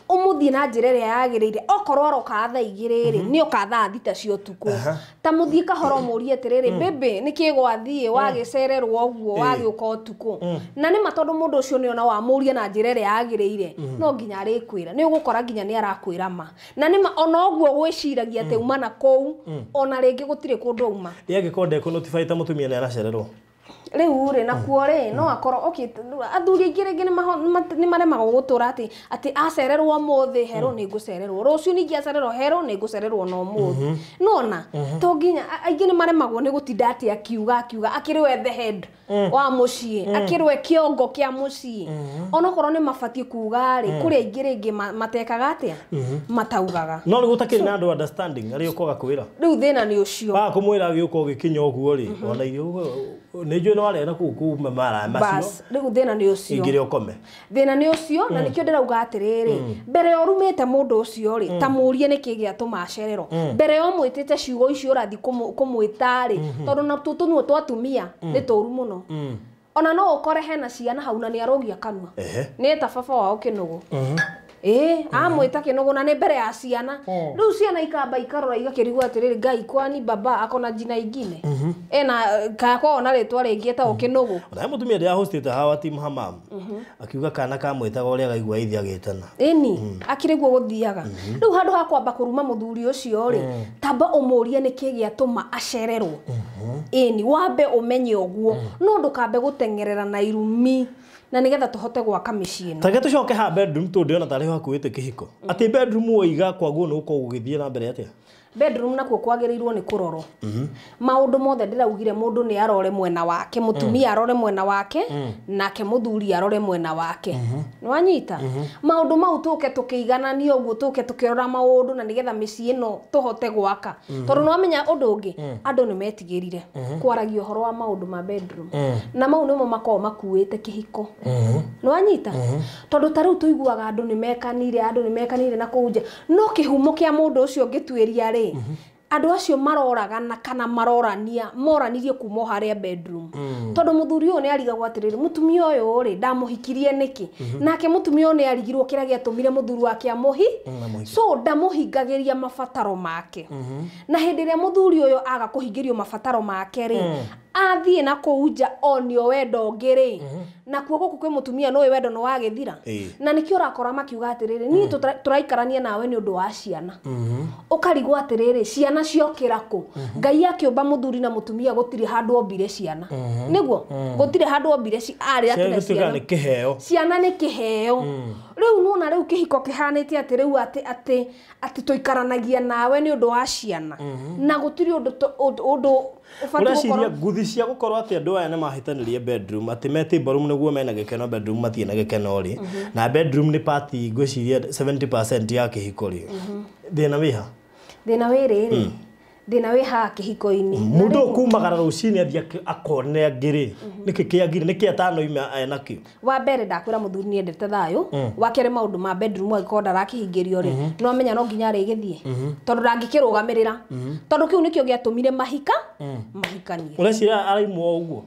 ũmũthiĩ na njĩra ĩrĩa yagĩrĩire. Okorwo aroka thaa 2 rĩ, nĩ oka thaa 6 cia ũtukũ. Ta mũthiĩ kahora ũmũrie atĩrĩrĩ, baby, nĩkĩ gwathiĩ wagĩcererwo ũguo, wagĩũka ũtukũ? Na nĩma tondũ mũndũ ũcio nĩona wamũria na njĩra ĩrĩa yagĩrĩire, no nginya arĩkwĩra. Nĩ ũgũkora nginya nĩ arakwĩra ma. Na nĩma ona ũguo gwĩciragia atĩ uma na kũu, ona rĩngĩ gũtirĩ kũndũ auma. Ĩ angĩkorwo ndekũ-notify ta mũtumia nĩ aracererwo? Rĩu rĩ, nakuo rĩ, no akorwo okay, athuri aingĩ rĩngĩ nĩ maremagwo gũtũra atĩ acererwo ũmũthĩ, herwo nĩ ngũcererwo, rũciũ ningĩ acererwo, herwo nĩ ngũcererwo na ũmũthĩ. Nĩwona? To nginya aingĩ nĩ maremagwo nĩ gũtinda atĩ akiuga akĩrĩ we the head wa mũciĩ, akĩrĩ we kĩongo kĩa mũciĩ. Onokorwo nĩ mabatiĩ kuga rĩ, kũrĩ aingĩ rĩngĩ matekaga atĩa? Mataugaga. No rĩu gũtakĩrĩ na andũ understanding arĩa ũkwaga kwĩra. Rĩu thĩna nĩ ũcio. Waga kũmwĩra agĩũka ũgĩkinya ũguo rĩ, ona irio nĩ njũĩ no arĩa na kũu kuma maraya macio. Rĩu thĩna nĩ ũcio. Ingĩrĩ ũkome. Thĩna nĩ ũcio, na nĩkĩo ndĩrauga atĩrĩrĩ, mbere ya ũrumĩte mũndũ ũcio rĩ, ta mũrie nĩkĩ gĩatũma acererwo. Mbere ya ũmwĩtĩte ciugo icio ũrathiĩ kũmwĩta rĩ, tondũ na tũnua twa atumia nĩ tũru mũno. Ona no ũkore hena ciana hau na nĩ arogia kanua. Nĩ eta baba wao kĩnũgũ. Ĩĩ, amwĩta kĩnũgũ na nĩ mbere ya ciana. Rĩu ciana ikamba ikarora igakĩrigwo atĩrĩrĩ, Ngai kwani baba akona jina ingine? Ena kakwa ona rĩtwa rĩngĩ etagwo kĩnũgũ. Ona mũtumia ndĩa hostĩte hawa team Hamam. Akiuga kana kamwĩtaga ũrĩa gaigua ithe agĩtana. Ĩni, akĩrĩ guo gũthiaga. Rĩu handũ ha kwamba kũruma mũthuri ũcio rĩ, tamba ũmũrie nĩkĩ gĩatũma acererwo. Ĩni, wambe ũmenye ũguo, no ndũkambe gũteng'erera na irumi. Na nigetha tũhote gwaka mĩciĩ ĩno. Tareke tũcoke ha bedroom tondũ ndĩrona tarĩ hakuhĩte kĩhiko. Atĩ bedroom woiga kwaguo nĩ ũkoragwo ũgĩthiĩ na mbere atĩa? Bedroom nakuo kwagĩrĩirwo nĩ kũrorwo. Maũndũ mothe ndĩraugire mũndũ nĩ arore mwena wake, mũtumia arore mwena wake, nake mũthuri arore mwena wake. Nĩwanyita? Maũndũ mau tũke tũkĩiganania ũguo, tũke tũkĩrora maũndũ na nĩgetha mĩciĩ ĩno tũhote gwaka. Tondũ nĩwamenya ũndũ ũngĩ, andũ nĩ metigĩrire kwaragia ũhoro wa maũndũ ma bedroom. Na mau nĩmo makoragwo makuĩte kĩhiko. Nĩwanyita? Tondũ ta rĩu tũiguaga andũ nĩ mekanire na kũu nja. No kĩhumo kĩa mũndũ ũcio ũngĩtuĩria rĩ, andũ acio maroragana kana marorania, moranirie kuma o harĩa bedroom. Tondũ mũthuri ũyũ nĩ arigagwo atĩrĩrĩ, mũtumia ũyũ rĩ, ndamũhikirie nĩkĩ? Nake mũtumia ũyũ nĩ arigirwo kĩrĩa gĩatũmire mũthuri wake amũhi. So ndamũhingagĩria mabataro make. Na hĩndĩ ĩrĩa mũthuri ũyũ aga kũhingĩrio mabataro make rĩ, athiĩ na kũu nja onio wendo ũngĩ rĩ, nakuo gũkũ kwĩ mũtumia nĩũĩ wendo nĩ wagĩthira. Na nĩkĩo ũrakora makiuga atĩrĩrĩ, niĩ tũraikarania nawe nĩ ũndũ wa ciana. Ũkarigwo atĩrĩrĩ, ciana ciokĩra kũ? Ngai akĩũmba mũthuri na mũtumia gũtirĩ handũ ombire ciana. Nĩguo? Gũtirĩ handũ ombire arĩ atĩ ciana. Nĩ kĩheo. Ciana nĩ kĩheo. Rĩu nĩwona rĩu kĩhiko kĩhanĩte atĩ rĩu atĩ tũikaranagia nawe nĩ ũndũ wa ciana. Na gũtirĩ ũndũ Ũreciria nguthi cia gũkorwo atĩ andũ aya nĩ mahĩtanĩrie bedroom, atĩ me table room nĩguo mena gĩkeno, bedroom matirĩ na gĩkeno rĩ, na bedroom nĩ part ngwĩciria 70% ya kĩhiko rĩ. Thĩna wĩ ha? Thĩna wĩ rĩrĩ, thĩna wĩ haha kĩhiko-inĩ. Mũndũ ũkumagara rũcinĩ athiĩ akone angĩ rĩ, nĩkĩ kĩangire, nĩkĩ atanoima enakĩo? Wa mbere ndakwĩra mũthuri nĩ endete thayũ, wa kerĩ maũndũ ma bedroom angĩkorwo ndarakĩhingĩrio rĩ, no amenya no nginya arĩgĩthiĩ, tondũ ndangĩkĩrũgamĩrĩra, tondũ kĩu nĩkĩo gĩatũmire mahikanie. Ũreciria araimwo ũguo?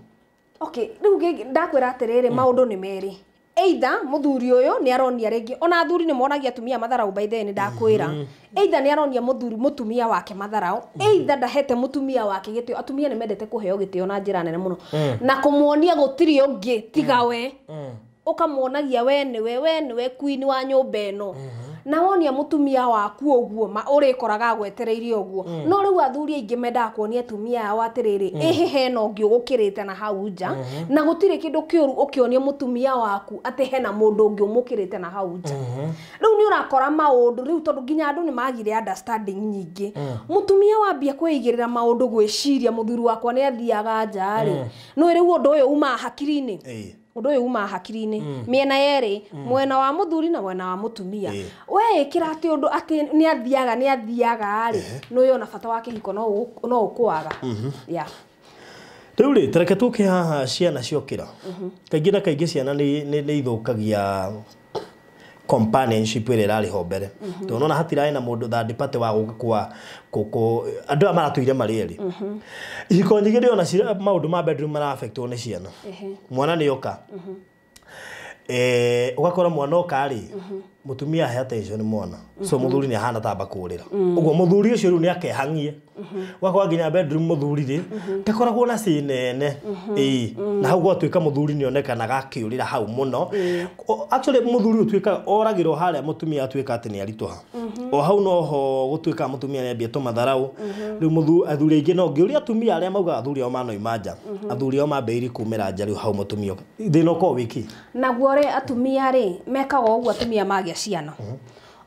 Okay, rĩu ndakwĩra atĩrĩrĩ, maũndũ nĩ merĩ. Either mũthuri ũyũ nĩ aronia rĩngĩ, ona athuri nĩ monagia atumia matharau, by the way nĩ ndakwĩra. Either nĩ aronia mũthuri mũtumia wake matharau, either ndahete mũtumia wake gĩtĩo. Atumia nĩ mendete kũheo gĩtĩo na njĩra nene mũno, na kũmuonia gũtirĩ ũngĩ tiga we. Ũkamuonagia we nĩwe queen wa nyũmba ĩno. Na wonia mũtumia waku ũguo ma ũrĩkoraga agwetereire ũguo. No rĩu athuri aingĩ mendaga kuonia atumia ao atĩrĩrĩ, ĩhĩ hena ũngĩ ũgũkĩrĩte na hau nja, na gũtirĩ kĩndũ kĩũru ũkĩonia mũtumia waku atĩ hena mũndũ ũngĩ ũmũkĩrĩte na hau nja. Rĩu nĩ ũrakora maũndũ rĩu tondũ nginya andũ nĩ magire understanding nyingĩ. Mũtumia wambia kwĩigĩrĩra maũndũ gwĩciria mũthuri wakwa nĩ athiaga nja rĩ, no rĩu ũndũ ũyũ umaga hakiri-inĩ. Ũndũ ũyũ umaga hakiri-inĩ mĩena yerĩ, mwena wa mũthuri na mwena wa mũtumia. We ĩkĩra atĩ ũndũ atĩ nĩ athiaga rĩ, nĩ ũyũ ona bata wa kĩhiko no ũkwaga. Yeah. Rĩu rĩ, tareke tũke haha ciana ciokĩra. Kaingĩ na kaingĩ ciana nĩ ithũkagia companionship ĩrĩa ĩrarĩ ho mbere. Tondũ nona hatirarĩ na mũndũ third party wa gũka kwa andũ aya maratũire marĩ erĩ. Ihiko nyingĩ ndĩrona maũndũ ma bedroom mara-affectwo nĩ ciana. Mwana nĩ oka. Ũgakora mwana oka rĩ, mũtumia ahe attention mwana. So mũthuri nĩ ahana tamba kũrĩra. Ũguo mũthuri ũcio rĩu nĩ akehang'ie. Ũgakora nginya bedroom mũthuri rĩ, ndakoragwo na say nene. Ĩĩ. Na hau gwatuĩka mũthuri nĩ onekanaga akĩũrĩra hau mũno. Actually mũthuri ũtuĩkaga oragĩrwo harĩa mũtumia atuĩka atĩ nĩ aritũha. O hau noho gũtuĩkaga mũtumia nĩ ambia tũmatharau. Rĩu athuri aingĩ no ngĩũria atumia arĩa maugaga athuri ao manoima nja. Athuri ao mambĩrĩirie kumĩra nja rĩu hau mũtumia oka. Thĩna ũkoragwo wĩ kĩ? Naguo rĩ, atumia rĩ, mekaga ũguo atumia magĩa ciana.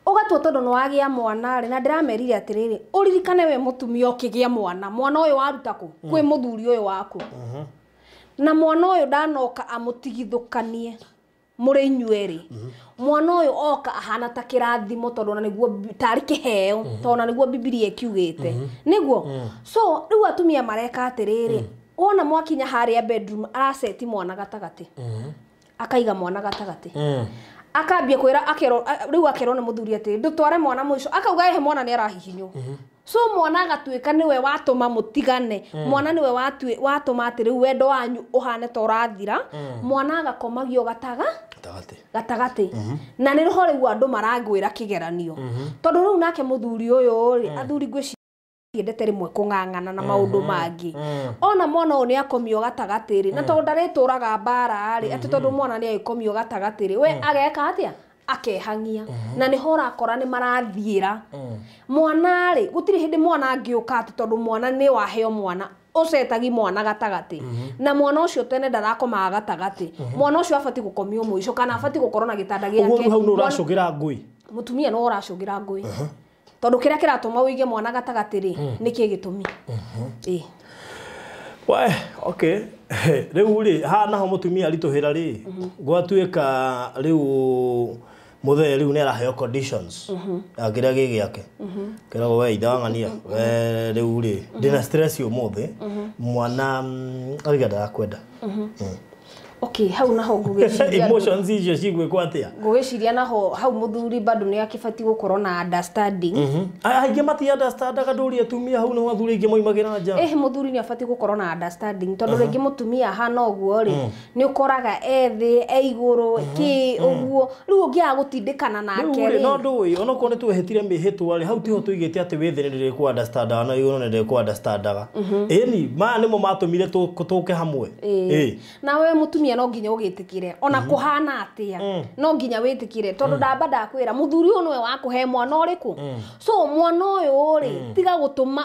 Ũgatua tondũ nĩ wagĩa mwana rĩ, na ndĩramerire atĩrĩrĩ, ũririkane we mũtumia ũkĩgĩa mwana, mwana ũyũ waruta kũ? Kwĩ mũthuri ũyũ waku. Na mwana ũyũ ndanoka amũtigithũkanie mũrĩ inyuerĩ. Mwana ũyũ oka ahana ta kĩrathimo tondũ ona nĩguo tarĩ kĩheo, tondũ ona nĩguo Bibilia ĩkiugĩte. Nĩguo? So rĩu atumia mareka atĩrĩrĩ, wona mwakinya harĩa bedroom araceti mwana gatagatĩ. Akaiga mwana gatagatĩ. Akambia kwĩra akerwo rĩu akerwo nĩ mũthuri atĩ ndũtware mwana mũico, akauga ehe mwana nĩ arahihinywo. So mwana agatuĩka nĩwe watũma mũtigane, mwana nĩwe watũma atĩ rĩu wendo wanyu ũhane ta ũrathira, mwana agakomagio gatagatĩ. Na nĩ ho rĩu andũ marangwĩra kĩgeranio. Tondũ rĩu nake mũthuri ũyũ rĩ, athuri ngwĩciria endete rĩmwe kũng'ang'ana na maũndũ mangĩ. Ona mwana ũyũ nĩ akomio gatagatĩ rĩ, na tondũ ndarĩtũraga mbara rĩ, atĩ tondũ mwana nĩ agĩkomio gatagatĩ rĩ, we ageka atĩa? Akehang'ia. Na nĩho ũrakora nĩ marathiĩra. Mwana rĩ, gũtirĩ hĩndĩ mwana angĩũka atĩ tondũ mwana nĩ waheo mwana, ũcetagi mwana gatagatĩ. Na mwana ũcio tene ndarakomaga gatagatĩ. Mwana ũcio abatiĩ gũkomio mũico kana abatiĩ gũkorwo na gĩtanda gĩake. Ũguo hau nĩ ũracũgĩra ngũi. Mũtumia nĩ ũracũgĩra ngũi. Tondũ kĩrĩa kĩratũma ũige mwana gatagatĩ rĩ, nĩkĩ gĩtũmi? We, okay. Rĩu rĩ, haha naho mũtumia aritũhĩra rĩ, gwatuĩka rĩu mũthee rĩu nĩ araheo conditions. Kĩrĩa gĩ gĩake. Kĩragwo we ithang'ania, we rĩu rĩ, ndĩna stress ũmũthĩ, mwana arĩga ndarakwenda. Okay, hau naho ngũgĩciria emotions icio cigwĩkwo atĩa? Ngũgĩciria naho hau mũthuri bado nĩ akĩbatiĩ gũkorwo na understanding. Aingĩ mati understandaga ndũrie atumia hau nĩho athuri aingĩ moimagĩra nja. Mũthuri nĩ abatiĩ gũkorwo na understanding tondũ rĩngĩ mũtumia ahana ũguo rĩ, nĩ ũkoraga e thĩ, e igũrũ, kĩ ũguo. Rĩu ũngĩaga gũtindĩkana nake rĩ. No ndũĩ, onokorwo nĩ twehĩtire mĩhĩtwa rĩ, hau tiho tũigĩte atĩ wĩ thĩ nĩ ndĩrĩkũ understandaga na igũrũ nĩ ndĩrĩkũ understandaga. Ĩni, maya nĩmo matũmire tũke hamwe. Na we mũtumia no nginya ũgĩtĩkĩre ona kũhana atĩa, no nginya wĩtĩkĩre tondũ ndamba ndakwĩra mũthuri ũyũ nĩwe wakũhe mwana ũrĩkũ. So mwana ũyũ rĩ, tiga gũtũma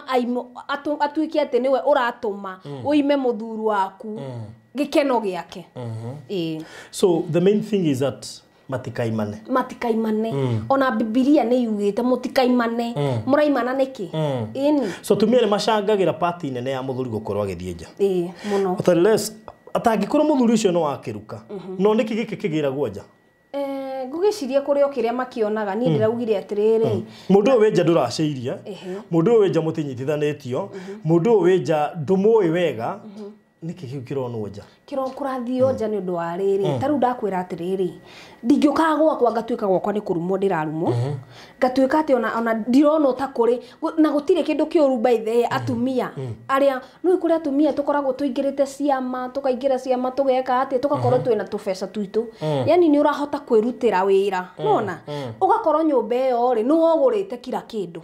atuĩke atĩ nĩwe ũratũma ũime mũthuri waku gĩkeno gĩake. So the main thing is that matikaimane. Matikaimane. Ona Bibilia nĩ yugĩte mũtikaimane. Mũraimana nĩkĩ? Ĩni. So atumia nĩ macangagĩra party nene ya mũthuri gũkorwo agĩthiĩ nja. Ĩĩ, mũno. Unless atangĩkorwo mũthuri ũcio no akĩruka. No nĩkĩ gĩkĩ kĩgĩragwo nja? Ngũgĩciria kũrĩ o kĩrĩa makĩonaga, niĩ ndĩraugire atĩrĩrĩ. Mũndũ ũyũ wĩ nja ndũracĩirie, mũndũ ũyũ wĩ nja mũtinyitithanĩtio, mũndũ ũyũ wĩ nja ndũmũĩ wega, nĩkĩ kĩu kĩronwo nja? Kĩrakũrathio nja nĩ ũndũ wa rĩrĩ. Ta rĩu ndakwĩra atĩrĩrĩ, ndingĩũkaga gwakwa ngatuĩka gwakwa nĩ kũrumwo ndĩrarumwo, ngatuĩka atĩ ona ndironwo ta kũrĩ, na gũtirĩ kĩndũ kĩũru by the way atumia arĩa nĩ kũrĩ atumia tũkoragwo tũingĩrĩte ciama, tũkaingĩra ciama tũgeka atĩ tũgakorwo twĩna tũbeca twitũ. Yani nĩ ũrahota kwĩrutĩra wĩra, nĩwona? Ũgakorwo nyũmba ĩyo rĩ, nĩ wogũrĩte kila kĩndũ.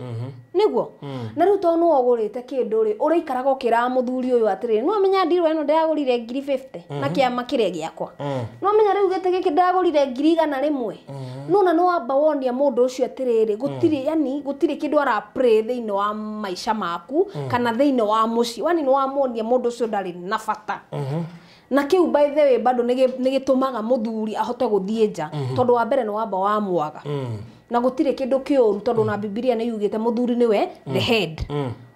Nĩguo? Na rĩu tondũ nĩ wogũrĩte kĩndũ rĩ, ũrĩikaraga ũkĩraga mũthuri ũyũ atĩrĩrĩ, nĩ wamenya ndirũ ĩno ndĩragũrire ngiri 50. nyendete na kĩama kĩrĩa gĩakwa no menya rĩu gĩtĩ gĩkĩ ndagũrire 100,000 no na no wamba wonia mũndũ ũcio atĩrĩrĩ gũtirĩ yani gũtirĩ kĩndũ ara pray thĩinĩ wa maica maku kana thĩinĩ wa mũciĩ wani nĩ wamuonia mũndũ ũcio ndarĩ na bata na kiu by the way bado nĩ gĩtũmaga mũthuri ahote gũthiĩ nja tondũ wa mbere nĩ wamba wa mwaga na gũtirĩ kĩndũ kĩũru tondũ na Bibilia nĩ yugĩte mũthuri nĩwe the head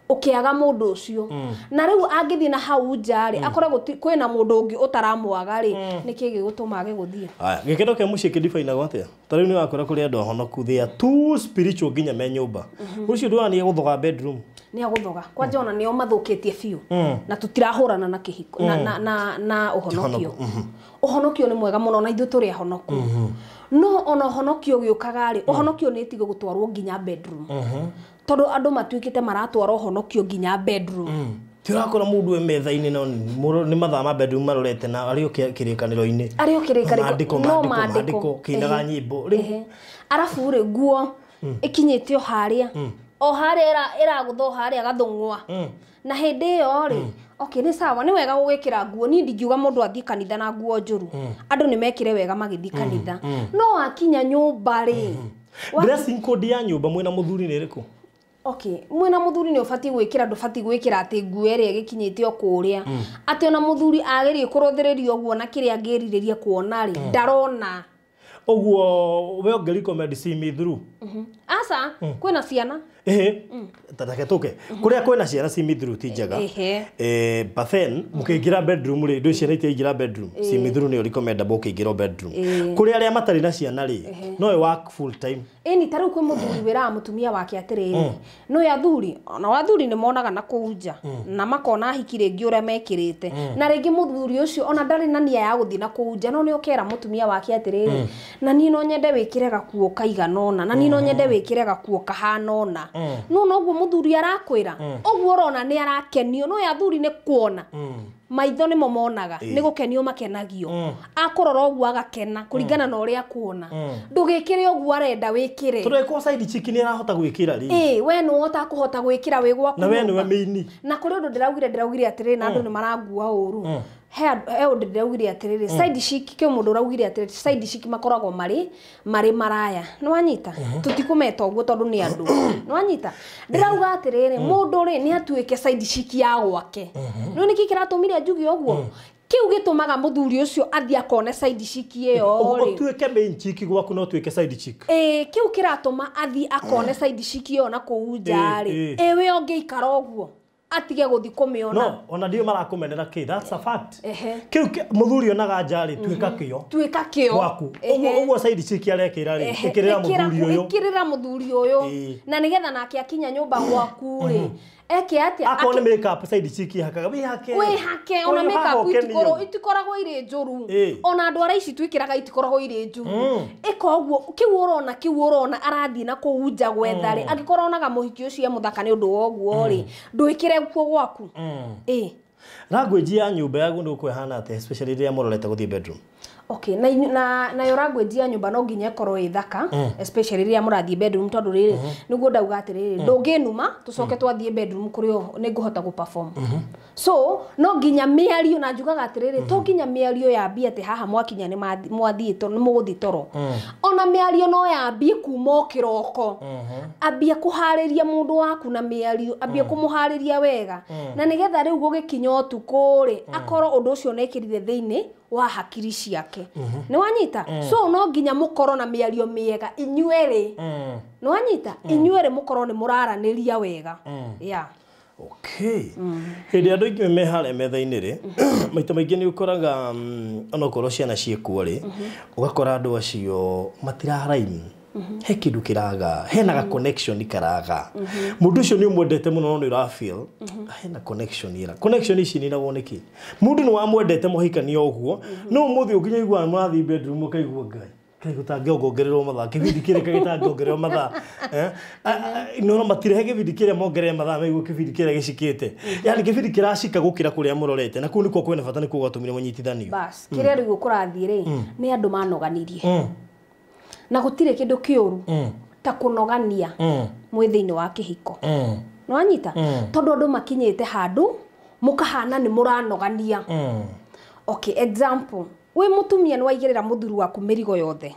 ũkĩaga mũndũ ũcio na rĩu angĩthiĩ na hau nja rĩ akore kwĩna mũndũ ũngĩ ũtaramwaga rĩ nĩkĩ gĩgũtũma age gũthiĩ. Aya, gĩkĩro kĩa mũciĩ kĩdifainagwo atĩa? Ta rĩu nĩ wakora kũrĩ andũ ahonoku, they are too spiritual nginya me nyũmba. Ũcio ndũrona nĩ egũthoga bedroom. Nĩ agũthoga kwanja ona nĩo mathũkĩtie biũ na tũtirahũrana na kĩhiko na ũhonokio. Ũhonokio nĩ mwega mũno na ithuĩ tũrĩ ahonoku no ona ũhonokio ũgĩũkaga rĩ ũhonokio nĩ ĩtige gũtwarwo nginya bedroom tondũ andũ matuĩkĩte maratwara ũhonokio nginya bedroom. Ti ũrakora mũndũ e metha-inĩ no nĩ mathaa ma bedroom marorete na arĩ o kĩrĩkanĩro-inĩ. Arĩ o kĩrĩkanĩro no maandĩko kĩinaga nyĩmbo rĩu arabu rĩ nguo ĩkinyĩte o harĩa o harĩa ĩragũtha o harĩa gathũng'wa na hĩndĩ ĩyo rĩ okay nĩ sawa nĩ wega gũgĩkĩra nguo niĩ ndingiuga mũndũ athiĩ kanitha na nguo njũru andũ nĩ mekĩre wega magĩthiĩ kanitha no wakinya nyũmba rĩ dressing code ya nyũmba mwĩna mũthuri nĩ ĩrĩkũ? Okay, mwena muthuri ni ubati gwikira ndubati gwikira ati nguo ĩrĩa ĩgĩkinyĩte o kũrĩa atĩ ona muthuri agerie kũrũthĩrĩria ũguo na kĩrĩa angĩrirĩria kuona rĩ ndarona ũguo we ũngĩ recommend see me through. Aca kwĩna ciana ehe tatake tuke kuria kwĩna ciana see me through ti njega but then mũkĩingĩra bedroom rĩ ndũ ciana itiaingĩra bedroom see me through nĩ recommendable ũkĩingĩra bedroom kũrĩ arĩa matarĩ na ciana rĩ no work full time. Ĩni ta rĩu kwĩ mũthuri wĩraga mũtumia wake atĩrĩrĩ no ya athuri ona athuri nĩ monaga na kũu nja na makona hiki rĩngĩ ũrĩa mekĩrĩte na rĩngĩ mũthuri ũcio ona ndarĩ na nia ya gũthiĩ na kũu nja no nĩ ũkera mũtumia wake atĩrĩrĩ na niĩ no nyende wĩkĩre gakuo kaigana ũna na niĩ no nyende wĩkĩre gakuo kahana ũna no noguo mũthuri arakwĩra ũguo ũrona nĩ arakenio no ya athuri nĩ kuona maitho nĩmo monaga nĩ gũkenio makenagio akũrora ũguo agakena kũringana na ũrĩa akuona ndũgĩkĩre ũguo arenda wĩkĩre tondũ ĩkorwo side chick nĩ arahota gwĩkĩra rĩ we nĩ wota kũhota gwĩkĩra wĩ gwaku na we nĩwe mĩini na kũrĩ ũndũ ndĩraugire atĩrĩrĩ na andũ nĩ marangua ũru he ũndũ ndĩraugire atĩrĩrĩ side chick kĩ mũndũ ũraugire atĩrĩrĩ side chick makoragwo marĩ maraya nĩ wanyita tũtikũmeta ũguo tondũ nĩ andũ nĩ wanyita ndĩrauga atĩrĩrĩ mũndũ rĩ nĩ atuĩke side chick ya gwake no nĩkĩ kĩratũmire njuge ũguo kĩu gĩtũmaga mũthuri ũcio athiĩ akone side chick ĩyo rĩ ũtuĩke main chick gwaku no ũtuĩke side chick kĩu kĩratũma athiĩ akone side chick ĩyo na kũu nja rĩ we ũngĩikara ũguo atige gũthiĩ kũmĩona no ona ndio marakũmenera kĩ that's a fact kĩu mũthuri onaga nja rĩ tuĩka kĩo tuĩka kĩo gwaku ũguo side chick arekĩra rĩ ĩkĩrĩra mũthuri ũyũ ĩkĩrĩra mũthuri ũyũ na nĩgetha nake akinya nyũmba gwaku rĩ eke atĩa akorwo nĩ makeup side chick ihakaga wĩhake ona makeup itikoragwo irĩ njũru ona andũ arĩa ici twĩkĩraga itikoragwo irĩ njũru ĩka ũguo kĩu ũrona arathiĩ na kũu nja gwetha rĩ angĩkorwo onaga mũhiki ũcio e mũthaka nĩ ũndũ wa ũguo rĩ ndwĩkĩre kuo gwaku. Language ya nyũmba yaku nĩ ũkwĩhana atĩa especially rĩrĩa mũrorete gũthiĩ bedroom? Okay, na nayo language ya nyũmba no nginya ĩkorwo ĩ thaka especially rĩrĩa mũrathiĩ bedroom tondũ rĩrĩ nĩguo ndauga atĩrĩrĩ ndũngĩnuma tũcoke twathiĩ bedroom kũrĩ nĩ ngũhota gũ perform so no nginya mĩario na njugaga atĩrĩrĩ to nginya mĩario yambie atĩ haha mwakinya nĩ mwathiĩ nĩ mũgũthiĩ toro ona mĩario no yambie kuma o kĩroko ambie kũharĩria mũndũ waku na mĩario ambie kũmũharĩria wega na nĩgetha rĩu gũgĩkinya ũtukũ rĩ akorwo ũndũ ũcio nĩekĩrire thĩinĩ wa hakiri ciake nĩ wanyita so no nginya mũkorwo na mĩario mĩega inyuerĩ nĩ wanyita inyuerĩ mũkorwo nĩ mũraranĩria wega yeah. Okay. Hĩndĩ andũ aingĩ me harĩa metha-inĩ rĩ maita maingĩ nĩ ũkoraga onokorwo ciana ciĩkuo rĩ ũgakora andũ acio matiraraimu he kĩndũ kĩraga hena ga connection karaga mũndũ ũcio nĩ ũmwendete mũno no nĩ ũra feel hena connection ĩra connection ici ninagwo nĩkĩ mũndũ nĩ wamwendete mũhikania ũguo no ũmũthĩ ũnginya igua mũrathiĩ bedroom ũkaigua Ngai kai gũtangĩongongererwo mathaa kĩbindi kĩrĩa gĩtangĩongererwo mathaa no matirehe kĩbindi kĩrĩa mongerere mathaa maiguo kĩbindi kĩrĩa gĩcikĩte yani kĩbindi kĩracika gũkĩra kũrĩa mũrorete na kũu nĩkuo kwĩna bata nĩkuo gwatũmire mũnyitithanio bas kĩrĩa rĩu kũrathiĩ rĩ nĩ andũ manoganirie na gũtirĩ kĩndũ kĩũru ta kũnogania mwĩ thĩinĩ wa kĩhiko nĩ wanyita tondũ andũ makinyĩte handũ mũkahana nĩ mũranogania Okay, example, wĩ mũtumia nĩ waigĩrĩra mũthuri waku mĩrigo yothe.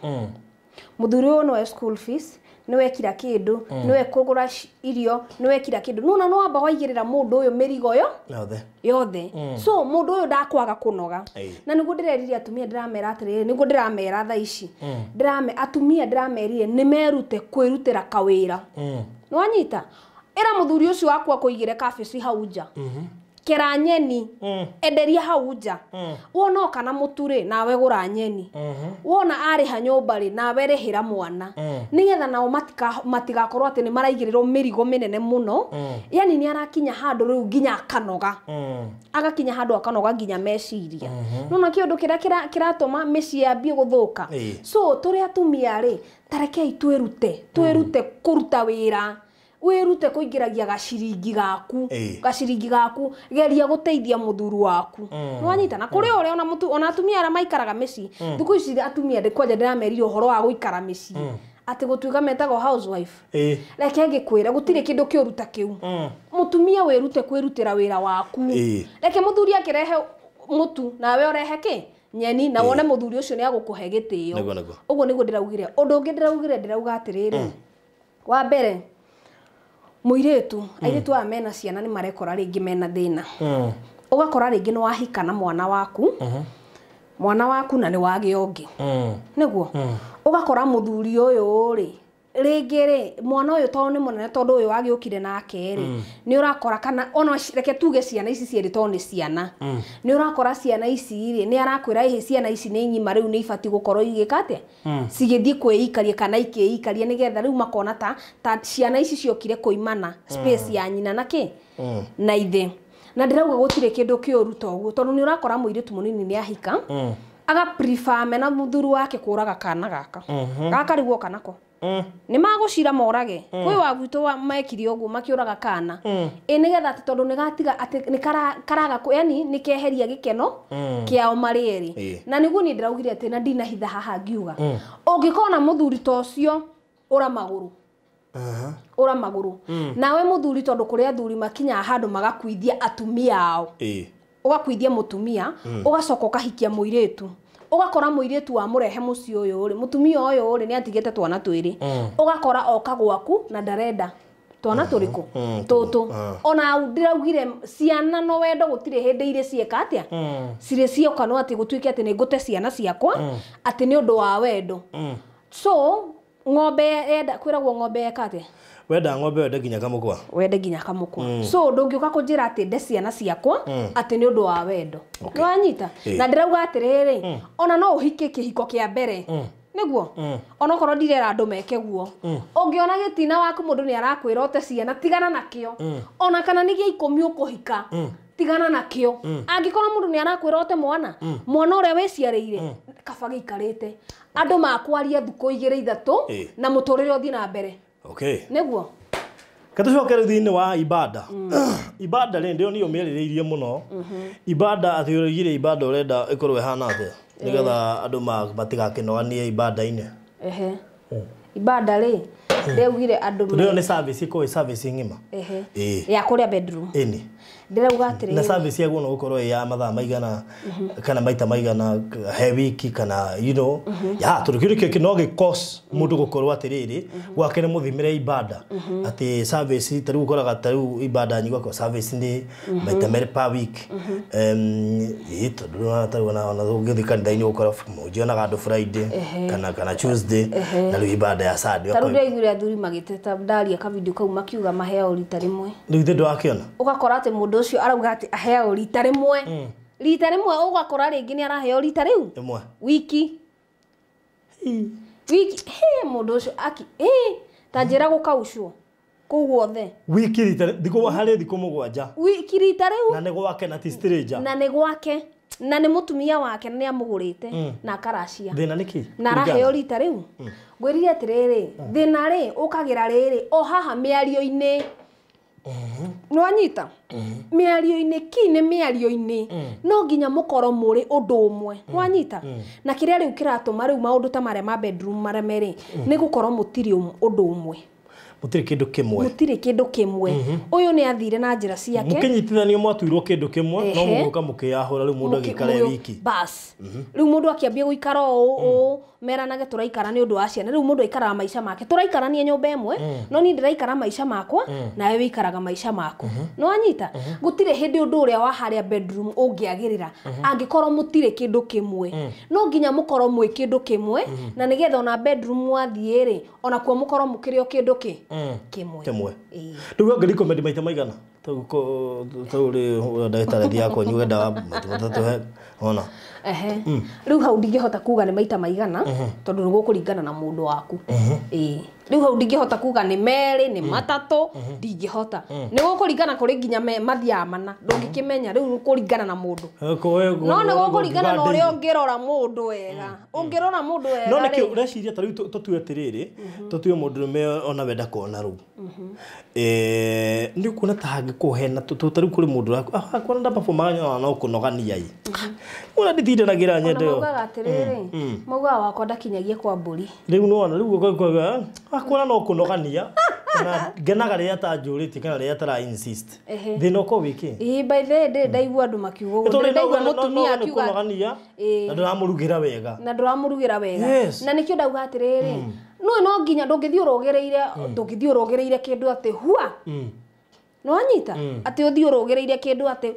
Mũthuri ũyũ nĩwe school fees, nĩwe kira kĩndũ, nĩwe kũgũra irio, nĩwe kira kĩndũ. Nona no wamba waigĩrĩra mũndũ ũyũ mĩrigo yo yothe. Yothe. So mũndũ ũyũ ndakwaga kũnoga. Ĩĩ. Na nĩguo ndĩrerire atumia, ndĩramera atĩrĩrĩ, nĩguo ndĩramera thaa ici. Ndĩrame atumia, ndĩramerire nĩ merute kwĩrutĩra kawĩra. Nĩwanyita? Ĩra mũthuri ũcio waku akũigĩre kabici hau nja. Kera nyeni, enderia hau nja. Wona oka na mũtu rĩ, nawe gũra nyeni. Wona arĩha nyũmba rĩ, nawe rĩhĩra mwana. Nĩgetha nao matigakorwo atĩ nĩ maraigĩrĩrwo mĩrigo mĩnene mũno. Yani nĩ arakinya handũ rĩu nginya akanoga. Agakinya handũ akanoga nginya meciria. Nona kĩũndũ kĩrĩa kĩratũma mĩciĩ yambie gũthũka. Ĩĩ. So tũrĩ atumia rĩ, tarekei twĩrute kũruta wĩra. Wĩrute kũingĩragia gaciringi gaku. Ĩĩ. Gaciringi gaku, geria gũteithia mũthuri waku. Nĩwanyita? Na kũrĩ ũrĩa ona mũtu, ona atumia arĩa maikaraga mĩciĩ. Thikũ ici atumia kwanja ndĩramerire ũhoro wa gũikara mĩciĩ. Atĩ gũtuĩka metagwo housewife. Ĩĩ. Reke ngĩkwĩre gũtirĩ kĩndũ kĩũru ta kĩu. Mũtumia wĩrute kwĩrutĩra wĩra waku. Ĩĩ. Reke mũthuri akĩrehe mũtu nawe ũrehe kĩ? Nyeni, na wone mũthuri ũcio nĩ agũkũhe gĩtĩo. Nĩguo, nĩguo. Ũguo nĩguo ndĩraugire. Ũndũ ũngĩ ndĩraugire, ndĩrauga atĩrĩrĩ. Wa mbere, mũirĩtu, airĩtu aya mena ciana nĩ marekora rĩngĩ mena thĩna. Ũgakora rĩngĩ nĩ wahika na mwana waku. Mwana waku na nĩ wagĩa ũngĩ. Nĩguo. Ũgakora mũthuri ũyũ rĩ, rĩngĩ rĩ, mwana ũyũ tondũ nĩ mũnene, tondũ ũyũ wagĩũkire nake rĩ, nĩ ũrakora kana ona reke tuge ciana ici cierĩ tondũ nĩ ciana. Nĩ ũrakora ciana ici rĩ, nĩ arakwĩra ĩhĩ ciana ici nĩ ng'ima rĩu nĩ ibatiĩ gũkorwo igĩka atĩa? Cigĩthiĩ kwĩikaria kana ikĩikaria nĩgetha rĩu makona ta ciana ici ciokire kũimana space ya nyina na kĩ? Na ithe. Na ndĩrauga gũtirĩ kĩndũ kĩũru ta ũguo, tondũ nĩ ũrakora mũirĩtu mũnini nĩ ahika, aga prefer mena mũthuri wake kũraga kana gaka. Gaka rĩu oka nako. Nĩ magũcira morage. Kwĩ wa gwitũ wa mekire ũguo makĩũraga kana. Ĩ nĩgetha atĩ tondũ nĩ gatiga atĩ nĩ karaga yani nĩ keheria gĩkeno kĩao marĩ erĩ. Ĩĩ. Na nĩguo niĩ ndĩraugire atĩ na ndinahitha haha ngiuga. Ũngĩkona mũthuri ta ũcio ũra magũrũ. Ũra magũrũ. Nawe mũthuri tondũ kũrĩ athuri makinyaga handũ magakuithia atumia ao. Ĩĩ. Ũgakuithia mũtumia, ũgacoka ũkahikia mũirĩtu. Ũgakora mũirĩtu wa mũrehe mũciĩ ũyũ rĩ, mũtumia ũyũ rĩ nĩ atigĩte twana twĩrĩ. Ũgakora oka gwaku na ndarenda twana tũrĩkũ? Tũtũ. Ona ndĩraugire ciana no wendo gũtirĩ hĩndĩ irĩ cieka atĩa? Cirĩ cioka no atĩ gũtuĩke atĩ nĩ ngũte ciana ciakwa, atĩ nĩ ũndũ wa wendo. So ng'ombe yenda kwĩragwo ng'ombe yeka atĩa? Wenda ng'ombe wende nginya kamũkwa. Wende nginya kamũkwa. So ndũngĩũka kũnjĩra atĩ nde ciana ciakwa atĩ nĩ ũndũ wa wendo. Okay. Nĩwanyita? Ĩĩ. Na ndĩrauga atĩrĩrĩ, ona no ũhike kĩhiko kĩa mbere. Nĩguo? Ona okorwo ndirera andũ meke guo. Ũngĩona gĩtina waku mũndũ nĩ arakwĩra ũte ciana, tigana nakĩo. Ona kana nĩ gĩa ikũmi ũkũhika, tigana nakĩo. Angĩkorwo mũndũ nĩ arakwĩra ũte mwana, mwana ũrĩa wĩciarĩire, kaba gĩikarĩte. Andũ makwaria thikũ igĩrĩ ithatũ, Ĩĩ. na mũtũrĩre ũthiĩ na mbere. Okay. Nĩguo? Katũcoke rĩu thĩinĩ wa ibada. Ibada rĩ, ndĩo niĩ ũmĩarĩrĩirie mũno. Ibada atĩ ũroigire ibada ũrenda ĩkorwo ĩhana atĩa? Nĩgetha andũ matigakĩnoganie ibada-inĩ. Ehe. Ibada rĩ, ndĩraugire andũ Tondũ ĩyo nĩ service ĩkorwo ĩ service ng'ima. Ehe. Ĩĩ. Ya kũrĩa bedroom. Ĩni. Ndĩrauga atĩrĩrĩ. Na service yaguo no gũkorwo ĩ ya mathaa maigana kana maita maigana he wiki kana you know ya tondũ kĩu nĩkĩo no gĩ cause mũndũ gũkorwo atĩrĩrĩ gwake nĩ mũthimĩre ibada atĩ service ta rĩu ũkoraga ta rĩu ibada nyingĩ ũgakora service nĩ maita merĩ per week. Ĩĩ tondũ nĩwona ta rĩu ona ũngĩthiĩ kanitha-inĩ ũgũkora mũnjionaga andũ Friday kana Tuesday na rĩu ibada ya Sunday. Ta rĩu ndĩraiguire athuri magĩteta ndaria kavideo kau makiuga maheagwo rita rĩmwe. Rĩu ithe ndwakĩona? Ũgakora atĩ mũndũ ũcio arauga atĩ aheagwo rita rĩmwe. Rita rĩmwe ũgakora rĩngĩ nĩ araheo rita rĩu. Rĩmwe. Wiki. Wiki, he mũndũ ũcio aki, he, ta njĩra gũkaucwo kũu guothe. Wiki rita thikũ harĩ thikũ mũgwanja. Wiki rita rĩu. Na nĩ gwake na ti stranger. Na nĩ gwake. Na nĩ mũtumia wake na nĩ amũgũrĩte na akaracia. Thĩna nĩ kĩ? Na araheo rita rĩu. Ngwĩrire atĩrĩrĩ, thĩna rĩ ũkagĩra rĩrĩ o haha mĩario-inĩ. Nĩwanyita? Mĩario-inĩ ki nĩ mĩario-inĩ. No nginya mũkorwo mũrĩ ũndũ ũmwe. Nĩwanyita? Na kĩrĩa rĩu kĩratũma rĩu maũndũ ta marĩa ma bedroom mareme rĩ, nĩ gũkorwo mũtirĩ ũndũ ũmwe. Mũtirĩ kĩndũ kĩmwe. Mũtirĩ kĩndũ kĩmwe. Ũyũ nĩ athire na njĩra ciake. Mũkĩnyitithanio mwatuirwo kĩndũ kĩmwe no mũgũka mũkĩyahũra rĩu mũndũ agĩikara e wiki. Bas. Rĩu mũndũ akĩambia gũikara ũũ meranage tũraikara nĩ ũndũ wa ciana. Rĩu mũndũ aikaraga maica make. Tũraikarania nyũmba ĩmwe no niĩ ndĩraikara maica makwa nawe wĩikaraga maica maku. Nĩ wanyita? Gũtirĩ hĩndĩ ũndũ ũrĩa wa harĩa bedroom ũngĩagĩrĩra angĩkorwo mũtirĩ kĩndũ kĩmwe. No nginya mũkorwo mwĩ kĩndũ kĩmwe na nĩgetha ona bedroom mwathiĩ rĩ onakuo mũkorwo mũkĩrĩ o kĩndũ kĩmwe. Kĩmwe. Rĩu ũngĩ maita maigana? Tau rĩ ndagĩtarĩ athiaga kũnyua ndawa maita matatũ he ona. Ehe. Rĩu hau ndingĩhota kuga nĩ maita maigana tondũ nĩ gũkũringana na mũndũ waku. Ĩĩ. Rĩu hau ndingĩhota kuga nĩ merĩ nĩ matatũ ndingĩhota. Nĩ gũkũringana kũrĩ nginya mathiaga mana ndũngĩkĩmenya rĩu kũringana na mũndũ. No nĩ gũkũringana na ũrĩa ũngĩrora mũndũ wega. Ũngĩrora mũndũ wega. No nĩkĩo ũreciria ta rĩu tũtue atĩrĩrĩ tũtue mũndũrũme ona we ndakona rĩu. Nĩ ũkuona ta hangĩkorwo hena ta rĩu kũrĩ mũndũ akuona ndaperformaga no kũnogania ĩ. Ona nditindanagĩra nyende ĩyo. Maugaga atĩrĩrĩ maugaga wakwa ndakinyagia kwa mbũri. Rĩu nĩwona rĩu akuona no kũnogania na ngenaga rĩrĩa atanjũrĩtie kana rĩrĩa atara insist. Thĩna ũkorwo wĩ kĩ? Ĩĩ by the way ndĩ ndaigua andũ makiuga ũguo. Ndĩ ndaigua mũtumia akiuga kũnogania na ndũramũrugĩra wega. Na ndũramũrugĩra wega. Na nĩkĩo ndauga atĩrĩrĩ no nginya ndũngĩthiĩ ũrũgĩrĩire kĩndũ atĩ hua. Nĩ wanyita? Atĩ ũthiĩ ũrũgĩrĩire kĩndũ atĩ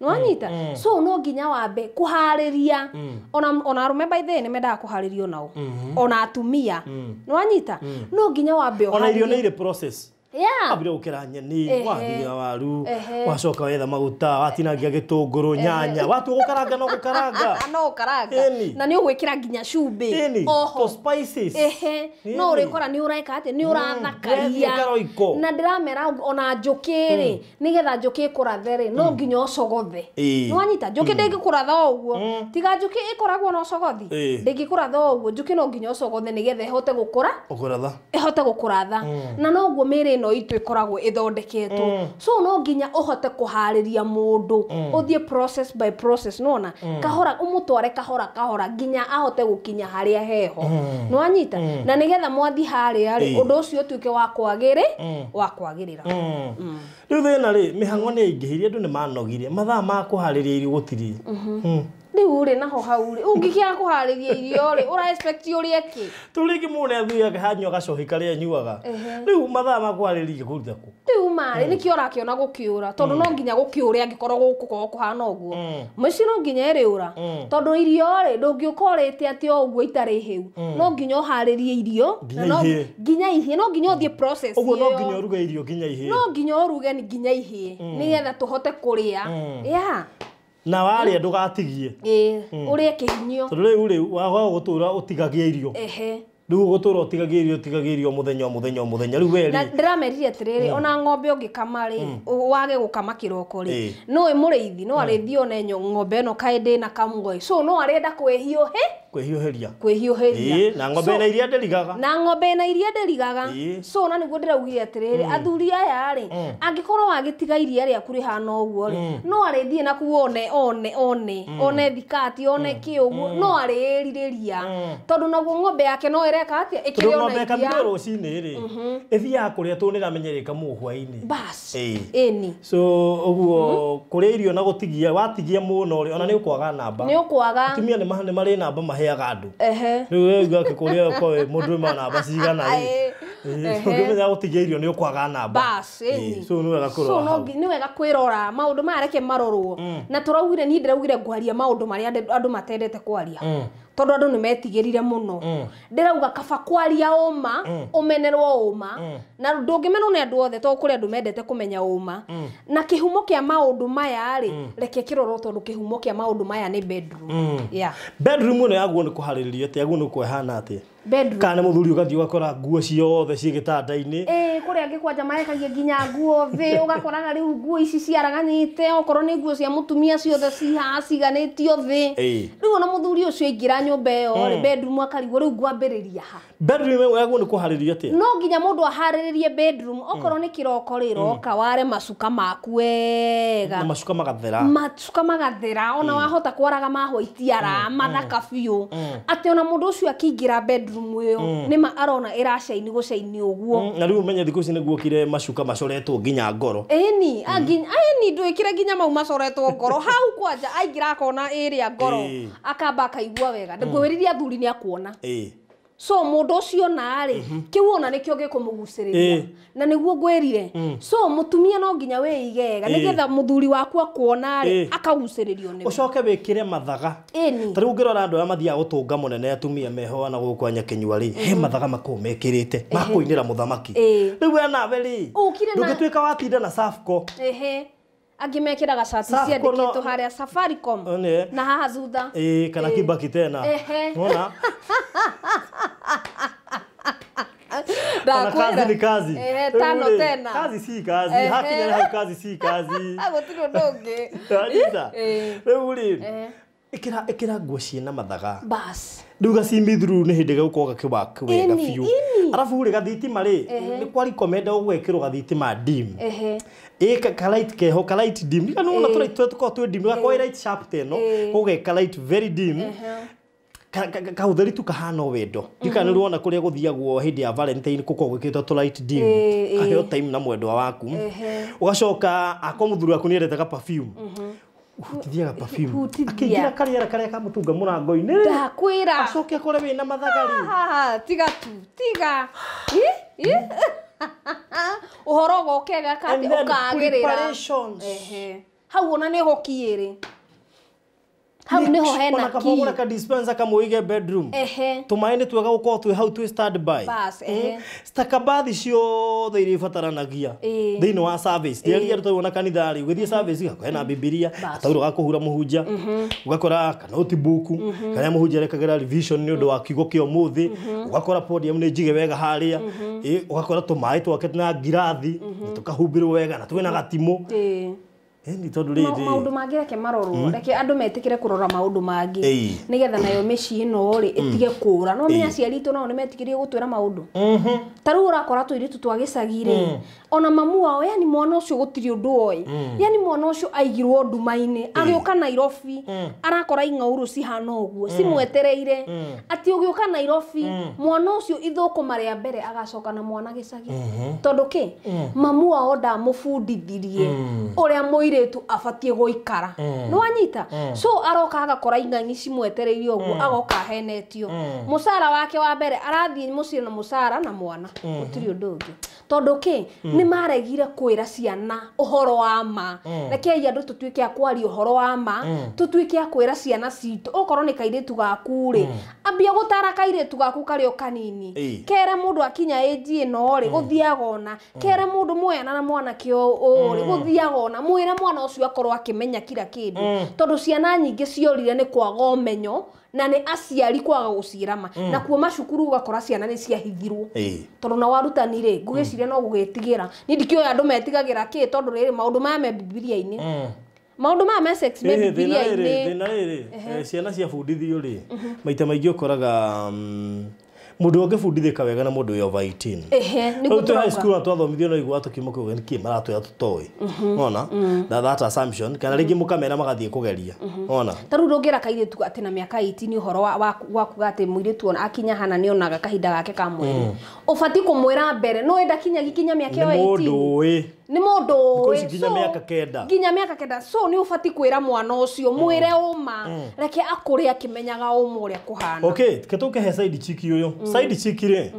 nĩ wanyita? So no nginya wambe kũharĩria. Ona arũme by the way nĩ mendaga kũharĩrio nao. Ona atumia. Nĩ wanyita? No nginya wambe ũharĩrie. Ona irio nĩ irĩ process. Yeah. Wambire gũkera nyeni, wathiga waru, wacoka wetha maguta, watinangia gĩtũngũrũ, nyanya, watua gũkaranga no gũkaranga. No ũkaranga. Na nĩ ũgwĩkĩra nginya cumbĩ. Oho. Spices. Ehe. No ũrĩkora nĩ ũreka atĩ nĩ ũrathakaria. Na ndĩramera ona njũkĩ rĩ, nĩgetha njũkĩ ĩkũrathe rĩ, no nginya ũcogothe. Nĩ wanyita? Njũkĩ ndĩngĩkũratha o ũguo. Tiga njũkĩ ĩkoragwo na ũcogothi. Ndĩngĩkũratha o ũguo. Njũkĩ no nginya ũcogothe nĩgetha ĩhote gũkũra. Gũkũratha. Ĩhote gũkũratha. Na noguo mĩĩrĩ ĩno itũ ĩkoragwo ĩthondeketwo. So no nginya ũhote kũharĩria mũndũ ũthiĩ process by process nĩwona kahora ũmũtware kahora kahora nginya ahote gũkinya harĩa heho. Nĩ wanyita? Na nĩgetha mwathi harĩa rĩ ũndũ ũcio ũtuĩke wa kwagĩrĩra. Rĩu thĩna rĩ mĩhang'o nĩ yaingĩhire andũ nĩ manogire mathaa ma kũharĩria irio gũtirĩ. Rĩu rĩ naho hau rĩ ũngĩkĩaga kũharĩria irio rĩ ũra expect ũrĩe kĩ? Rĩu rĩngĩ mũndũ nĩ athiaga hanyua gacohi karĩa anyuaga. Rĩu mathaa ma kũharĩria kũruta kũ? Rĩu marĩ nĩkĩo ũrakĩona gũkĩũra tondũ no nginya gũkĩũre angĩkorwo gũkũkorwo kũhana ũguo. Mũciĩ no nginya ĩrĩũra tondũ irio rĩ ndũngĩũka ũrĩte atĩ o ũguo itarĩ hĩu. No nginya ũharĩrie irio nginya ihĩe no nginya ũthiĩ process ĩyo. Ũguo no nginya ũruge irio nginya ihĩe. No nginya ũruge nginya ihĩe nĩgetha tũhote kũrĩa. Yeah. Na warĩa ndũgatigie. Ĩĩ, ũrĩe kĩhinyio. Tondũ rĩu rĩ waga gũtũra ũtigagie irio. Ehe. Rĩu ũgũtũra ũtigagie irio ũtigagie irio mũthenya o mũthenya o mũthenya rĩu we rĩ. Na ndĩramerire atĩrĩrĩ ona ng'ombe ũngĩkama rĩ wage gũkama kĩroko rĩ no mũrĩithi no arĩthiĩ one ng'ombe ĩno kaĩ ndĩna kamũgoi so no arenda kwĩhiũhĩria. Kwĩhiũhĩria. Ĩĩ, na ng'ombe na iria ndĩrigaga. Na ng'ombe na iria ndĩrigaga. So na nĩguo ndĩraugire atĩrĩrĩ athuri aya rĩ angĩkorwo wagĩtiga iria rĩaku rĩhana ũguo rĩ no arĩthiĩ na kuo one thikati one kĩ ũguo no arĩĩrirĩria tondũ naguo ng'ombe yake no ĩreka atĩa ĩkĩrĩ ona iria. Ng'ombe ĩkamĩrwo rũcinĩ rĩ ĩthiaga kũrĩa tondũ nĩramenyereka ĩkamwo hwaĩ-inĩ. Bas. Ĩni. So ũguo kũrĩa irio na gũtigia watigia mũno rĩ ona nĩ ũkwaga namba. Nĩ ũkwaga. Atumia nĩ marĩ namba maheaga andũ. Ehe. Rĩu we uga kũrĩa kwa mũndũ ma namba cigana rĩ. Ũngĩmenya gũtigia irio nĩ ũkwaga namba. Bas, ĩni. So nĩ wega kũrora. So no nĩ wega kwĩrora maũndũ maya reke marorwo. Na tũraugire niĩ ndĩraugire ngwaria maũndũ marĩa andũ matendete kwaria. Tondũ andũ nĩ metigĩrire mũno. Ndĩrauga kaba kwaria ũma ũmenerwo ũma na ndũngĩmenwo nĩ andũ othe tondũ kũrĩ andũ mendete kũmenya ũma. Na kĩhumo kĩa maũndũ maya rĩ reke kĩrorwo tondũ kĩhumo kĩa maũndũ maya nĩ bedroom. Yeah. Bedroom ĩno yaguo nĩ kũharĩrĩrio atĩa yaguo nĩ kwehana atĩa? Bedroom. Kana mũthuri ũgathiĩ ũgakora nguo ciothe ciĩ gĩtanda-inĩ. Ĩĩ kũrĩa angĩ kwanja marekagia nginya nguo thĩ ũgakoraga rĩu nguo ici ciaraganĩte okorwo nĩ nguo cia mũtumia ciothe ci haha ciganĩtio thĩ. Rĩu ona mũthuri ũcio aingĩra nyũmba ĩyo rĩ bedroom akarigwo rĩu ngwambĩrĩria ha. Bedroom ĩyo yaguo nĩ kũharĩrĩrio atĩa? No nginya mũndũ aharĩrĩrie bedroom okorwo nĩ kĩroko rĩ roka ware macuka maku wega. Na macuka magathera. Macuka magathera ona wahota kwaraga ma white ara mathaka biũ. Atĩ ona mũndũ ũcio akĩingĩra bedroom bedroom ĩyo nĩma arona ĩracaini gũcaini ũguo. Na rĩu ũmenye thikũ ici nĩguo kire macuka macoretwo nginya ngoro. Ĩni ĩni ndwĩkire nginya mau macoretwo ngoro hau kwanja aingĩra akona ĩrĩa ngoro akamba akaigua wega. Ndĩkwĩrire athuri nĩ akuona. So mundu ucio na-rĩ kiu ona nikio gikumuguciriria na niguo ngwirire. So mutumia no nginya wiige wega nigetha muthuri waku akuona-rĩ akaguciririo niwe ucoke wikire mathaga. Ta riu ngirora andu aya mathiaga gutunga munene atumia meho na guku anya kinyua ri he mathaga makoragwo mekirite makuinira muthamaki. Riu we nawe ri ndungituika watinda na Safco. Angĩ mekĩraga cati ciandĩkĩtwo harĩa Safaricom na haha thutha kana Kibaki tena wona kazi ni kazi tano tena kazi si kazi hakinya hau kazi si kazi gũtirĩ ũndũ ũngĩ. Rĩu rĩ ĩkĩra nguo ciĩna mathaga bas rĩu gacimithuru nĩ hĩndĩ gagũkorwo gakĩwaka wega biũ. Arabu rĩ gathitima rĩ nĩ kwa recommend ũgwĩkĩrwo gathitima dim ka light keho ka light dim kana ona tũ light tũkorwo twĩ dim gakorwo light sharp teno ũgeka light very dim kaũtheri tu kahana wendo ndikana nĩ wona kũrĩa gũthiagwo hĩndĩ ya Valentine gũkorwo gwĩkĩtwo tũ light dim kaheo time na mwendwa waku ũgacoka akorwo mũthuri waku nĩendete ka perfume hutithiaga perfume akĩingĩra karĩera karĩa kamũtunga mũrango-inĩ ndakwĩra acoke akore wĩna mathaga rĩ tiga tu tiga ũhoro ũgoke gaka ũkagĩrĩra hau ona nĩho kiĩrĩ hau nĩho hena ki ona ka dispenser kamũige bedroom tũmaĩ nĩ twega gũkorwo twĩ hau twĩ stand by stakabathi ciothe iria ibataranagia thĩinĩ wa service rĩrĩa tũrona kanitha rĩ ũgĩthiĩ service hena Bibilia gataurũ ga kũhura mũhunjia ũgakora ka notebook karĩa mũhunjia arekagĩra revision nĩ ũndũ wa kiugo kĩa ũmũthĩ ũgakora podium nĩ njige wega harĩa ũgakora tũmaĩ twake na ngirathi na tũkahumbĩrwo wega na twĩna gatimũ. Ni tondu rĩrĩ maundu mangĩ reke marorwo reke andu metikire kurora maundu mangĩ nigetha nayo mĩciĩ ĩno rĩ ĩtige kũra no menya aciari itũ nao nĩmetikirie gũtwĩra maundu ta rĩu ũrakora tũirĩtu twa gĩcagi rĩ ona mamu wao yani mwana ũcio gũtirĩ ũndũ oĩ yani mwana ũcio aigirwo nduma-inĩ agĩũka Nairobi arakora ing'aurũ cihana ũguo cimwetereire atĩ ũgĩũka Nairobi mwana ũcio ithũkũma rĩa mbere agacoka na mwana gĩcagi tondũ kĩ mamu wao ndamũbundithirie ũrĩa mũirĩtu abatie gũikara nĩ wanyita. So aroka agakora ing'ang'i cimwetereirie ũguo agoka ahenetio mũcara wake wa mbere arathiĩ mũciĩ na mũcara na mwana gũtirĩ ũndũ ũngĩ tondũ kĩ nĩ maregire kwĩra ciana ũhoro wa ma. Rekei andũ tũtuĩke a kwaria ũhoro wa ma tũtuĩke a kwĩra ciana citũ okorwo nĩ kairĩtu gaku rĩ ambia gũtara kairĩtu gaku karĩ o kanini kere mũndũ akinya age ĩno rĩ gũthiaga ona kere mũndũ moyana na mwanake ũũ rĩ gũthiaga ona mwĩre mwana ũcio akorwo akĩmenya kila kĩndũ tondũ ciana nyingĩ ciorire nĩ kwaga ũmenyo na nĩ aciari kwaga gũciĩrama na kuo macukuru ũgakora ciana nĩ ciahithirwo tondũ na warutani rĩ ngũgĩciria no gũgĩtigĩra niĩ ndikĩũĩ andũ metigagĩra kĩ tondũ rĩrĩ maũndũ maya me Bibilia-inĩ maũndũ maya me sex me Bibilia-inĩ thĩna rĩrĩ ciana ciabundithio rĩ maita maingĩ ũkoraga mundu ũngĩbundithĩka wega na mundu wĩ over 18 nĩguo tũrauga high school twathomithio no igua tũkiuma kũu nĩkĩ maratwĩra tũtoĩ ona that assumption kana rĩngĩ mũkamera magathiĩ kũgeria ona ta rĩu ndũngĩra kairĩtu atĩ na mĩaka 18 ũhoro wa kuga atĩ mũirĩtu ona akinya hana nĩonaga kahinda gake ka mweri ũbatiĩ kũmwĩra mbere no enda kinya mĩaka ĩyo 18 nĩ nĩ mũndũ ũĩ nginya mĩaka kenda nginya mĩaka kenda so nĩ ũbatiĩ kwĩra mwana ũcio mwĩre ũma reke akũre akĩmenyaga ũma ũrĩa kũhana. Okay ketũke side chick ũyũ side chick rĩ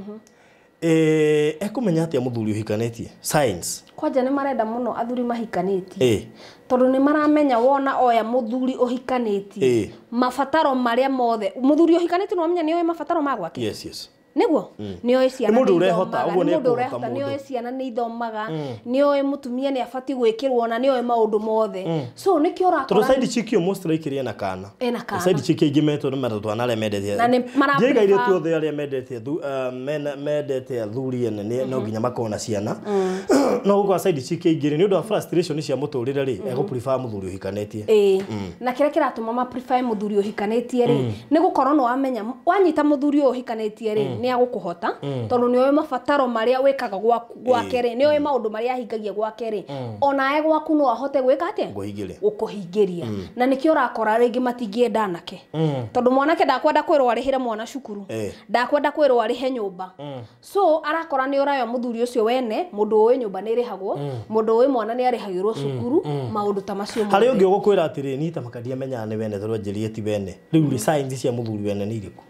ekumenya atĩa mũthuri ũhikanĩtie science kwanja nĩ marenda mũno athuri mahikanĩtie tondũ nĩ maramenya wona oya mũthuri ũhikanĩtie mabataro marĩa mothe mũthuri ũhikanĩtie nĩ wamenya nĩ oĩ mabataro ma gwake. Yes yes nĩguo nĩoĩ ciana nĩ mũndũ ũrehota ũguo nĩ mũndũ ũrehota nĩoĩ ciana nĩ ithomaga nĩoĩ mũtumia nĩ abatiĩ gwĩkĩrwo na nĩoĩ maũndũ mothe so nĩkĩo ũrakora tondũ side chick yo most likely ena kana side chick aingĩ metwo nĩ matatũ arĩa mendete na nĩ mara njĩga iria tu othe arĩa mendete mendete athuri ene no nginya makorwo na ciana no gũkora side chick aingĩ nĩ ũndũ wa frustration cia mũtũrĩre rĩ egũ prefer mũthuri ũhikanĩtie na kĩrĩa kĩratũma ma prefer mũthuri ũhikanĩtie rĩ nĩ gũkorwo nĩ wamenya wanyita mũthuri ũyũ ũhikanĩtie rĩ nĩ agũkũhota tondũ nĩ oĩ mabataro marĩa wĩkaga gwake rĩ, nĩ oĩ maũndũ marĩa ahingagia gwake rĩ, onawe gwaku no ahote gwĩka atĩa? Gũkũhingĩria. Na nĩkĩo ũrakora rĩngĩ matingĩenda anake, tondũ mwanake ndakwenda kwĩrwo arĩhĩre mwana cukuru, ndakwenda kwĩrwo arĩhe nyũmba. So arakora nĩ ũrayo mũthuri ũcio wene, mũndũ ũĩ nyũmba nĩ ĩrĩhagwo, mũndũ ũĩ mwana nĩ arĩhagĩrwo cukuru, maũndũ ta macio mothe. Harĩ ũngĩ ũgũkwĩra atĩrĩ, niĩ ta makadia menyaga nĩ wene tondũ anjĩrire ti wene. Rĩu rĩ, signs cia mũthuri wene nĩ irĩkũ?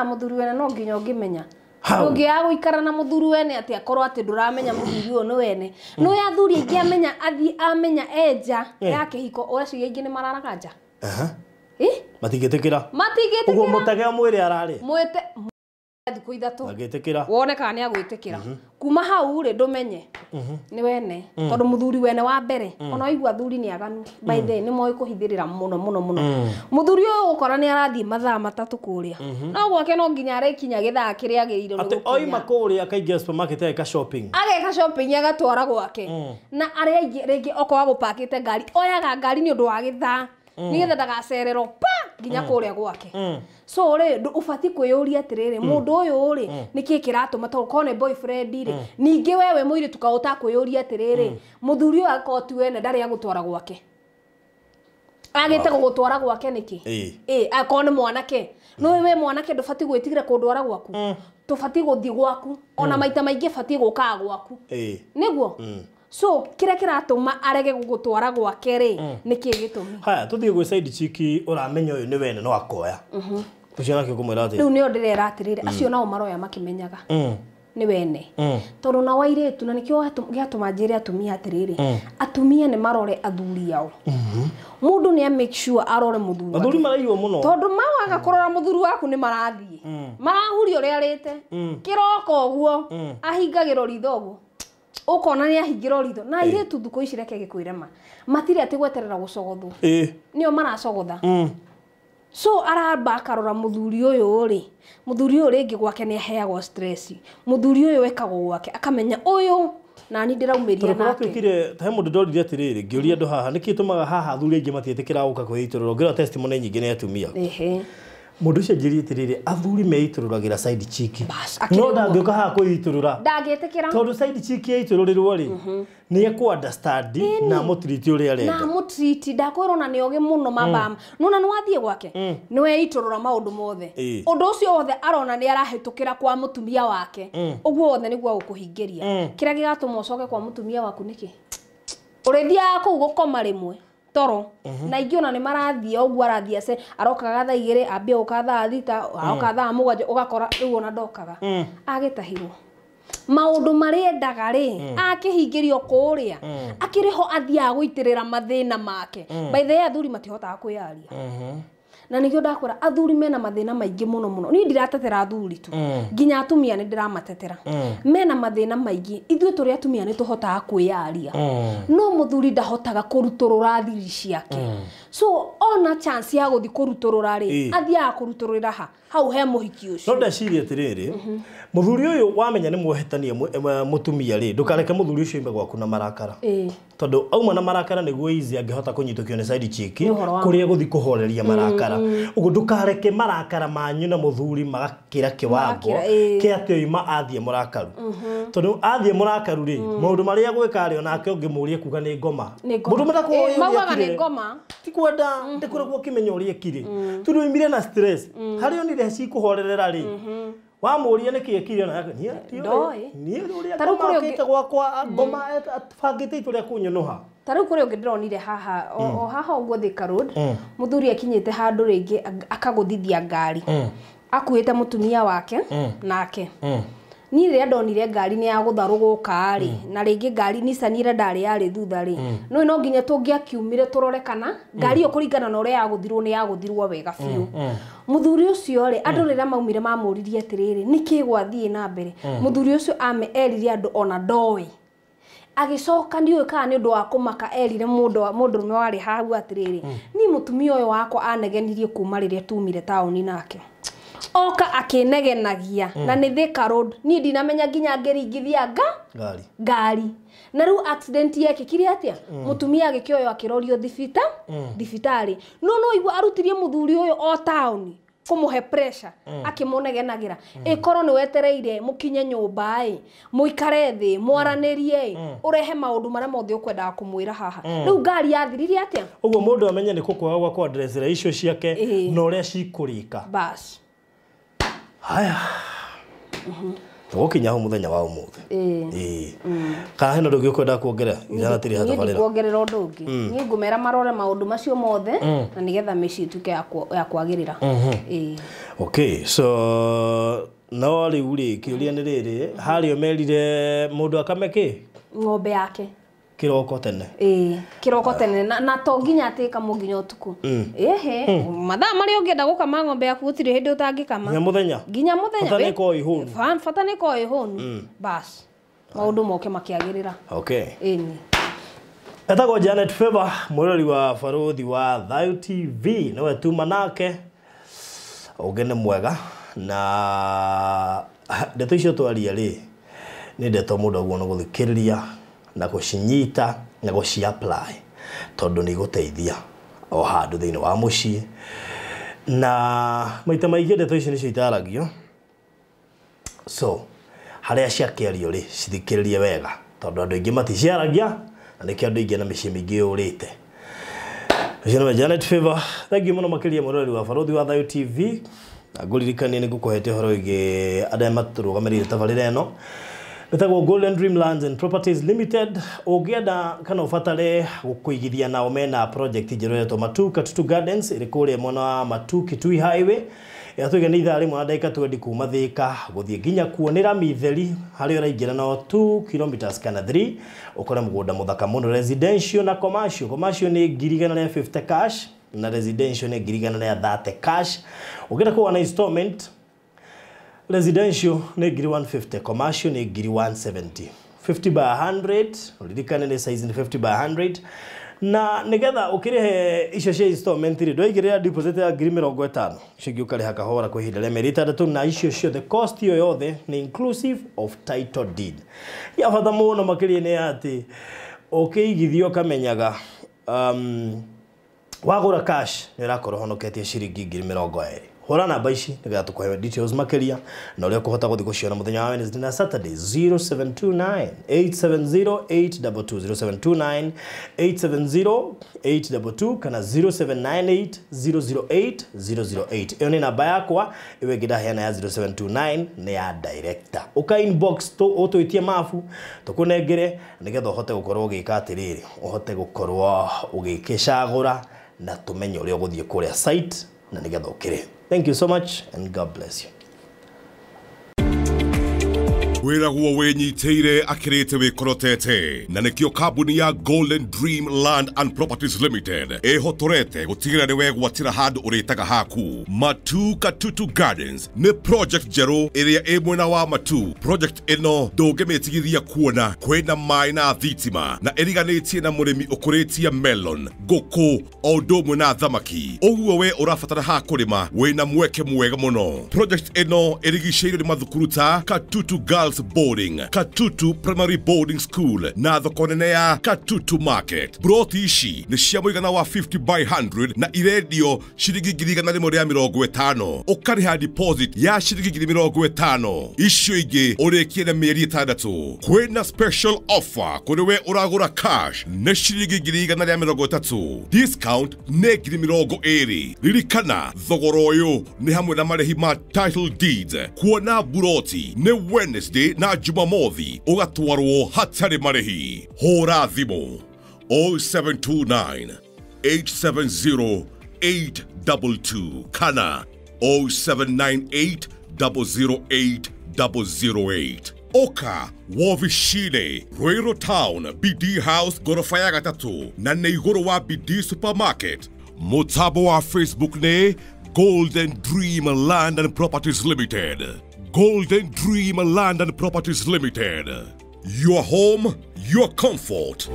Mũthuri wene no nginya ũngĩmenya. Ũngĩaga gũikara na mũthuri wene atĩ akorwo atĩ ndũramenya mũthuri ũyũ nĩ wene. No ya athuri aingĩ amenya athiĩ amenya enja ya kĩhiko, ũreciria aingĩ nĩ mararaga nja. Matingĩtĩkĩra. Matingĩtĩkĩra. Ũguo mũtege mwĩre ararĩ. Mwĩte thikũ ithatũ. Angĩtĩkĩra. Wone kana nĩ agwĩtĩkĩra. Kuma hau rĩ, ndũmenye nĩ wene, tondũ mũthuri wene wa mbere ona waigua athuri nĩ aganu, by the nĩ moĩ kũhithĩrĩra mũno mũno mũno. Mũthuri ũyũ ũgũkora nĩ arathiĩ mathaa matatũ kũrĩa, no gwake no nginya arĩkinya gĩthaa kĩrĩa agĩrĩirwo nĩ Atĩ gũkinya. oima kũrĩa akaingĩra supermarket ageka shopping. Ageka shopping agatwara gwake. Na arĩa aingĩ rĩngĩ okorwo agũpakĩte ngari, oyaga ngari nĩ ũndũ wa gĩthaa nĩgetha ndagacererwo pa nginya kũrĩa gwake. So rĩ, ũbatiĩ kwĩyũria atĩrĩrĩ, mũndũ ũyũ rĩ, nĩkĩĩ kĩratũma, tondũ korwo nĩ boyfriend rĩ, ningĩ wewe mũirĩtu kaĩ ũtakwĩyũria atĩrĩrĩ, mũthuri ũyũ akorwo ti wene ndarĩ agũtwara gwake, agĩte gũgũtwara gwake nĩkĩ? Akorwo nĩ mwanake, no we mwanake ndũbatiĩ gwĩtigĩra kũndwara gwaku, tũbatiĩ gũthiĩ gwaku, ona maita maingĩ batiĩ gũkaga gwaku, nĩguo. So kĩrĩa kĩratũma arege gũgũtwara gwake rĩ, nĩkĩĩ gĩtũmi? Haya, tũthiĩ gwĩ side chick ũramenya ũyũ nĩ wene no akoya. Ũcio nake ũkũmwĩra atĩa? Rĩu nĩo ndĩrera atĩrĩrĩ, acio nao maroya makĩmenyaga nĩ wene, tondũ nao airĩtu, na nĩkĩo gĩatũma njĩre atumia atĩrĩrĩ, atumia nĩ marore athuri ao. Mũndũ nĩ a make sure arore mũthuri wake. Athuri maraiywo mũno. Tondũ mawaga kũrora mũthuri waku nĩ marathiĩ marahuria ũrĩa arĩte kĩroko ũguo, ahingagĩrwo ritho ũguo, ũkona nĩ ahingĩrwo ritho. Na airĩtu thikũ ici reke gĩkwĩre ma, matirĩ atĩ gweterera gũcogothwo, nĩo maracogotha. So aramba akarora mũthuri ũyũ rĩ, mũthuri ũyũ rĩngĩ gwake nĩ aheagwo stress, mũthuri ũyũ ekagwo gwake, akamenya ũyũ nani ndĩraumĩria nake. Twĩkire ta he mũndũ ndorire atĩrĩrĩ, ngĩũria andũ haha nĩkĩ tũmaga haha athuri aingĩ matiĩtĩkĩra gũka kwĩitũrũra, ngĩrora testimony nyingĩ nĩ atumia. Mũndũ ũcio anjĩrire atĩrĩrĩ, athuri meitũrũragĩra side chick, no ndangĩũka haha kwĩitũrũra, ndangĩtĩkĩra, tondũ side chick yaitũrũrĩrwo rĩ, nĩ ekũ understand na amũtiriti ũrĩa arenda. Na amũtiriti, ndakwĩrwo na nĩ ogĩ mũno mabama. Nona nĩ wathiĩ gwake, nĩ weitũrũra maũndũ mothe. Ũndũ ũcio wothe arona nĩ arahĩtũkĩra kwa mũtumia wake, ũguo wothe nĩguo agũkũhingĩria. Kĩrĩa gĩgatũma ũcoke kwa mũtumia waku nĩkĩ? Ũrĩthiaga kũu gũkoma rĩmwe toro, na ingĩ ona nĩ marathiĩ ũguo, arathiĩ ace, arokaga thaa 2, ambia gũka thaa 6, aroka thaa 7, ũgakora rĩu ona ndokaga, agĩtahirwo. Maũndũ marĩa endaga rĩ, akĩhingĩrio kũrĩa, akĩrĩ ho athiaga gũitĩrĩra mathĩna make. By the way, athuri matihotaga kwĩyaria. Na nĩkĩo ndakwĩra athuri mena mathĩna maingĩ mũno mũno. Niĩ ndiratetera athuri tu, nginya atumia nĩ ndĩramatetera. Mena mathĩna maingĩ. Ithuĩ tũrĩ atumia nĩ tũhotaga kwĩyaria, no mũthuri ndahotaga kũrutũrũra thiri ciake. So ona chance ya gũthiĩ kũrutũrũra rĩ, athiaga kũrutũrũra ha hau he mũhiki ũcio. No ndeciria atĩrĩrĩ, mũthuri ũyũ wamenya nĩ mwohetania mũtumia rĩ, ndũkareke mũthuri ũcio oime gwaku na marakara. Tondũ auma na marakara nĩguo easy angĩhota kũnyitũkio nĩ side chick kũrĩa gũthiĩ kũhoreria marakara. Ũguo ndũkareke marakara manyu na mũthuri magakĩra kĩwango kĩa atĩ oima athiĩ mũrakaru. Tondũ athiĩ mũrakaru rĩ, maũndũ marĩa gwĩka rĩ, onake ũngĩmũria kuga nĩ ngoma. Mũndũ matakwĩũria Maugaga nĩ ngoma. Ti kwenda, ndĩkoragwo ũkĩmenya ũrĩa ekire. Tondũ oimire na stress. Harĩa onire cikũhorerera rĩ, wamũria nĩkĩ ekire, ona Ndoĩ. niĩ ũrĩa Ta rĩu ngoma kũrĩ ũngĩ- okĩte gwakwa, ngoma abangĩte itũ rĩa kũnyũnũha. Ta rĩu kũrĩ ũngĩ ndĩronire haha, o haha ũguo Thika Road, mũthuri akinyĩte handũ rĩngĩ akagũthithia ngari, akuĩte mũtumia wake nake. Niĩ rĩrĩa ndonire ngari nĩ yagũtharũgũka rĩ, na rĩngĩ ngari Nissan ĩrĩa ndarĩ yarĩ thutha rĩ, no nginya tũngĩakiumire tũrore kana ngari ĩyo kũringana na ũrĩa yagũthirwo nĩ yagũthirwo wega biũ. Mũthuri ũcio rĩ, andũ rĩrĩa maumire mamũririe atĩrĩrĩ, nĩkĩ gwathiĩ na mbere? Mũthuri ũcio ame erire andũ ona ndoĩ. Agĩcoka ndiũĩ kana nĩ ũndũ wa kũmaka erire mũndũrũme warĩ hau atĩrĩrĩ, niĩ mũtumia ũyũ wakwa anegenirie kuma rĩrĩa tumire taũni nake. Oka akĩnegenagia, na nĩ Thika Road, niĩ ndinamenya nginya ngĩringithia ngari. Na rĩu accident yekĩkire atĩa? Mũtumia agĩkĩoywo akĩrorio thibitarĩ. No no igua arutirie mũthuri ũyũ o taũni. kumuhe pressure akimunegenagira ikorwo ni wetereire mukinye nyumba i muikare thi mwaranirie urehe maundu maria mothe ukwendaga kumwira haha riu ngari yathirire atia uguo mundu amenye ni kukwaga gwa kwa-addressera icio ciake na uria cikurika bas haya tugukinya hau muthenya wa umuthi ii kana hena undu ukwenda kuongerera ithana tiri niĩ hatabarira ndikuongerera ũndũ ũngĩ niĩ ngũmera marore maũndũ macio mothe na nĩgetha mĩciĩ ĩtuĩke ya kwagĩrĩra. Ĩĩ. Okay, so no rĩu rĩ kĩũria nĩ rĩrĩ harĩa ũmerire mũndũ akame kĩ Ng'ombe yake kĩroko tene. Ĩĩ, kĩroko tene na to nginya atĩ ĩkamwo nginya ũtukũ. Ĩhĩ, mathaa marĩa ũngĩenda gũkama ng'ombe yaku gũtirĩ hĩndĩ ũtangĩkama. Nginya mũthenya. Nginya mũthenya. Bata nĩ ĩkorwo ĩhũnu. Bata nĩ ĩkorwo ĩhũnu. Bas maũndũ moke makĩagĩrĩra. Okay. Ĩni. Etagwo Janet Favor, mwĩrori wa Barũthi wa Thayu TV, nĩwe tuma nake. Ũngĩ nĩ mwega na ndeto icio twaria rĩ nĩ ndeto mũndũ aguo nĩ gũthikĩrĩria na gũcinyita na gũci-apply tondũ nĩ igũteithia o handũ thĩinĩ wa mũciĩ na maita maingĩ ndeto ici nĩcio itaragio so harĩa ciakĩario rĩ cithikĩrĩrie wega tondũ andũ aingĩ maticiaragia na nĩkĩo andũ aingĩ na mĩciĩ mĩingĩ yũrĩte. Ũcio nĩwe Janet Favor. Thank you mũno makĩria mwĩroreri wa Barũthi wa Thayu TV. Na ngũririkanie nĩ ngũkũhete ũhoro wĩgiĩ andũ arĩa matũrũgamĩrĩire tabarĩra ĩno. Ĩtagwo Golden Dream Lands and Properties Limited. Ũngĩenda kana ũbatare gũkũigithia nao mena project njerũ ĩretwo Matu Katutu Gardens ĩrĩ kũrĩa mwena wa Matu Kitui Highway. Yatũiga nĩ ithaa rĩmwe na ndagĩka 20 kuma Thĩka gũthiĩ nginya kuo nĩ rami theri harĩa ũraingĩra no 2 kilometers kana 3 ũkore mũgũnda mũthaka mũno residential na commercial. Commercial nĩ 150 cash na residential nĩ 130 cash. Ũngĩenda kũgũra na installment residential nĩ 150, commercial nĩ 170. 50 by 100, ũririkane nĩ size nĩ 50 by 100. Na nigetha ũkĩrĩhe icio cia installment rĩ ndwaigĩrĩra deposit ya 50,000 icio ingĩ ũkarĩha kahora kwa ihinda rĩa mĩeri 6 na icio ciothe cost ĩyo yothe nĩ inclusive of title deed. Ya bata mũno makĩria nĩ atĩ ũkĩigithio ũkamenyaga wagũra cash nĩ ũrakorwo ũhonoketie ciringi 20,000. Hũra namba ici nĩgetha tũkũhe details makĩria na ũrĩa ũkũhota gũthiĩ gũciona mũthenya wa Wednesday na Saturday 0729 870 822 0729 870 822 kana 0798 008 008. Ĩyo nĩ namba yakwa, ĩyo ĩngĩ ndaheana ya 0729 nĩ ya director. Ũka inbox ũtwĩtie mabu tũkũnengere nĩgetha ũhote gũkorwo ũgĩka atĩrĩrĩ, ũhote gũkorwo ũgĩkĩcagũra na tũmenye ũrĩa ũgũthiĩ kũrĩa site na nĩgetha ũkĩrĩhe. Thank you so much and God bless you. Wĩragwo wĩnyitĩire akĩrĩte wĩkorotete na nĩkĩo kambuni ya Golden Dream Land and Properties Limited ĩhotorete gũtigĩrĩra nĩ wegwatĩra handũ ũrĩtaga haku. Matu Katutu Gardens nĩ project njerũ ĩrĩa ĩ mwena wa Matu. Project ĩno ndũngĩmĩtigithia kuona kwĩna maĩ na thitima na ĩriganĩtie na mũrĩmi ũkũrĩtie melon, ngũkũ o ũndũ ũmwe na thamaki. Ũguo we ũrabatara ha kũrĩma wĩna mweke mwega mũno. Project ĩno ĩrigicĩirio nĩ mathukuru ta Katutu Girls Boarding, Katutu Primary Boarding School na thoko nene ya Katutu Market. Broti ici nĩ cia mũigana wa 50 by 100 na irendio ciringi 150,000. Ũkarĩha deposit ya ciringi 50,000. Icio ingĩ ũrĩkie na mĩeri 6. Kwĩna special offer kũrĩ we ũragũra cash nĩ ciringi 130,000. Discount nĩ 20,000. Ririkana thogora ũyũ nĩ hamwe na marĩhi ma title deeds. Kuona buroti nĩ Wednesday na Jumamothi ũgatwarwo hatarĩ marĩhi. Hũra thimũ 0729 870 822 kana 0798 008 008. Oka wovishine Ruiru Town BD House gorofa ya 3 na nĩ igũrũ wa BD Supermarket. Mũtambo wa Facebook nĩ Golden Dream Land and Properties Limited. Golden Dream Land and Properties Limited. Your home, your comfort.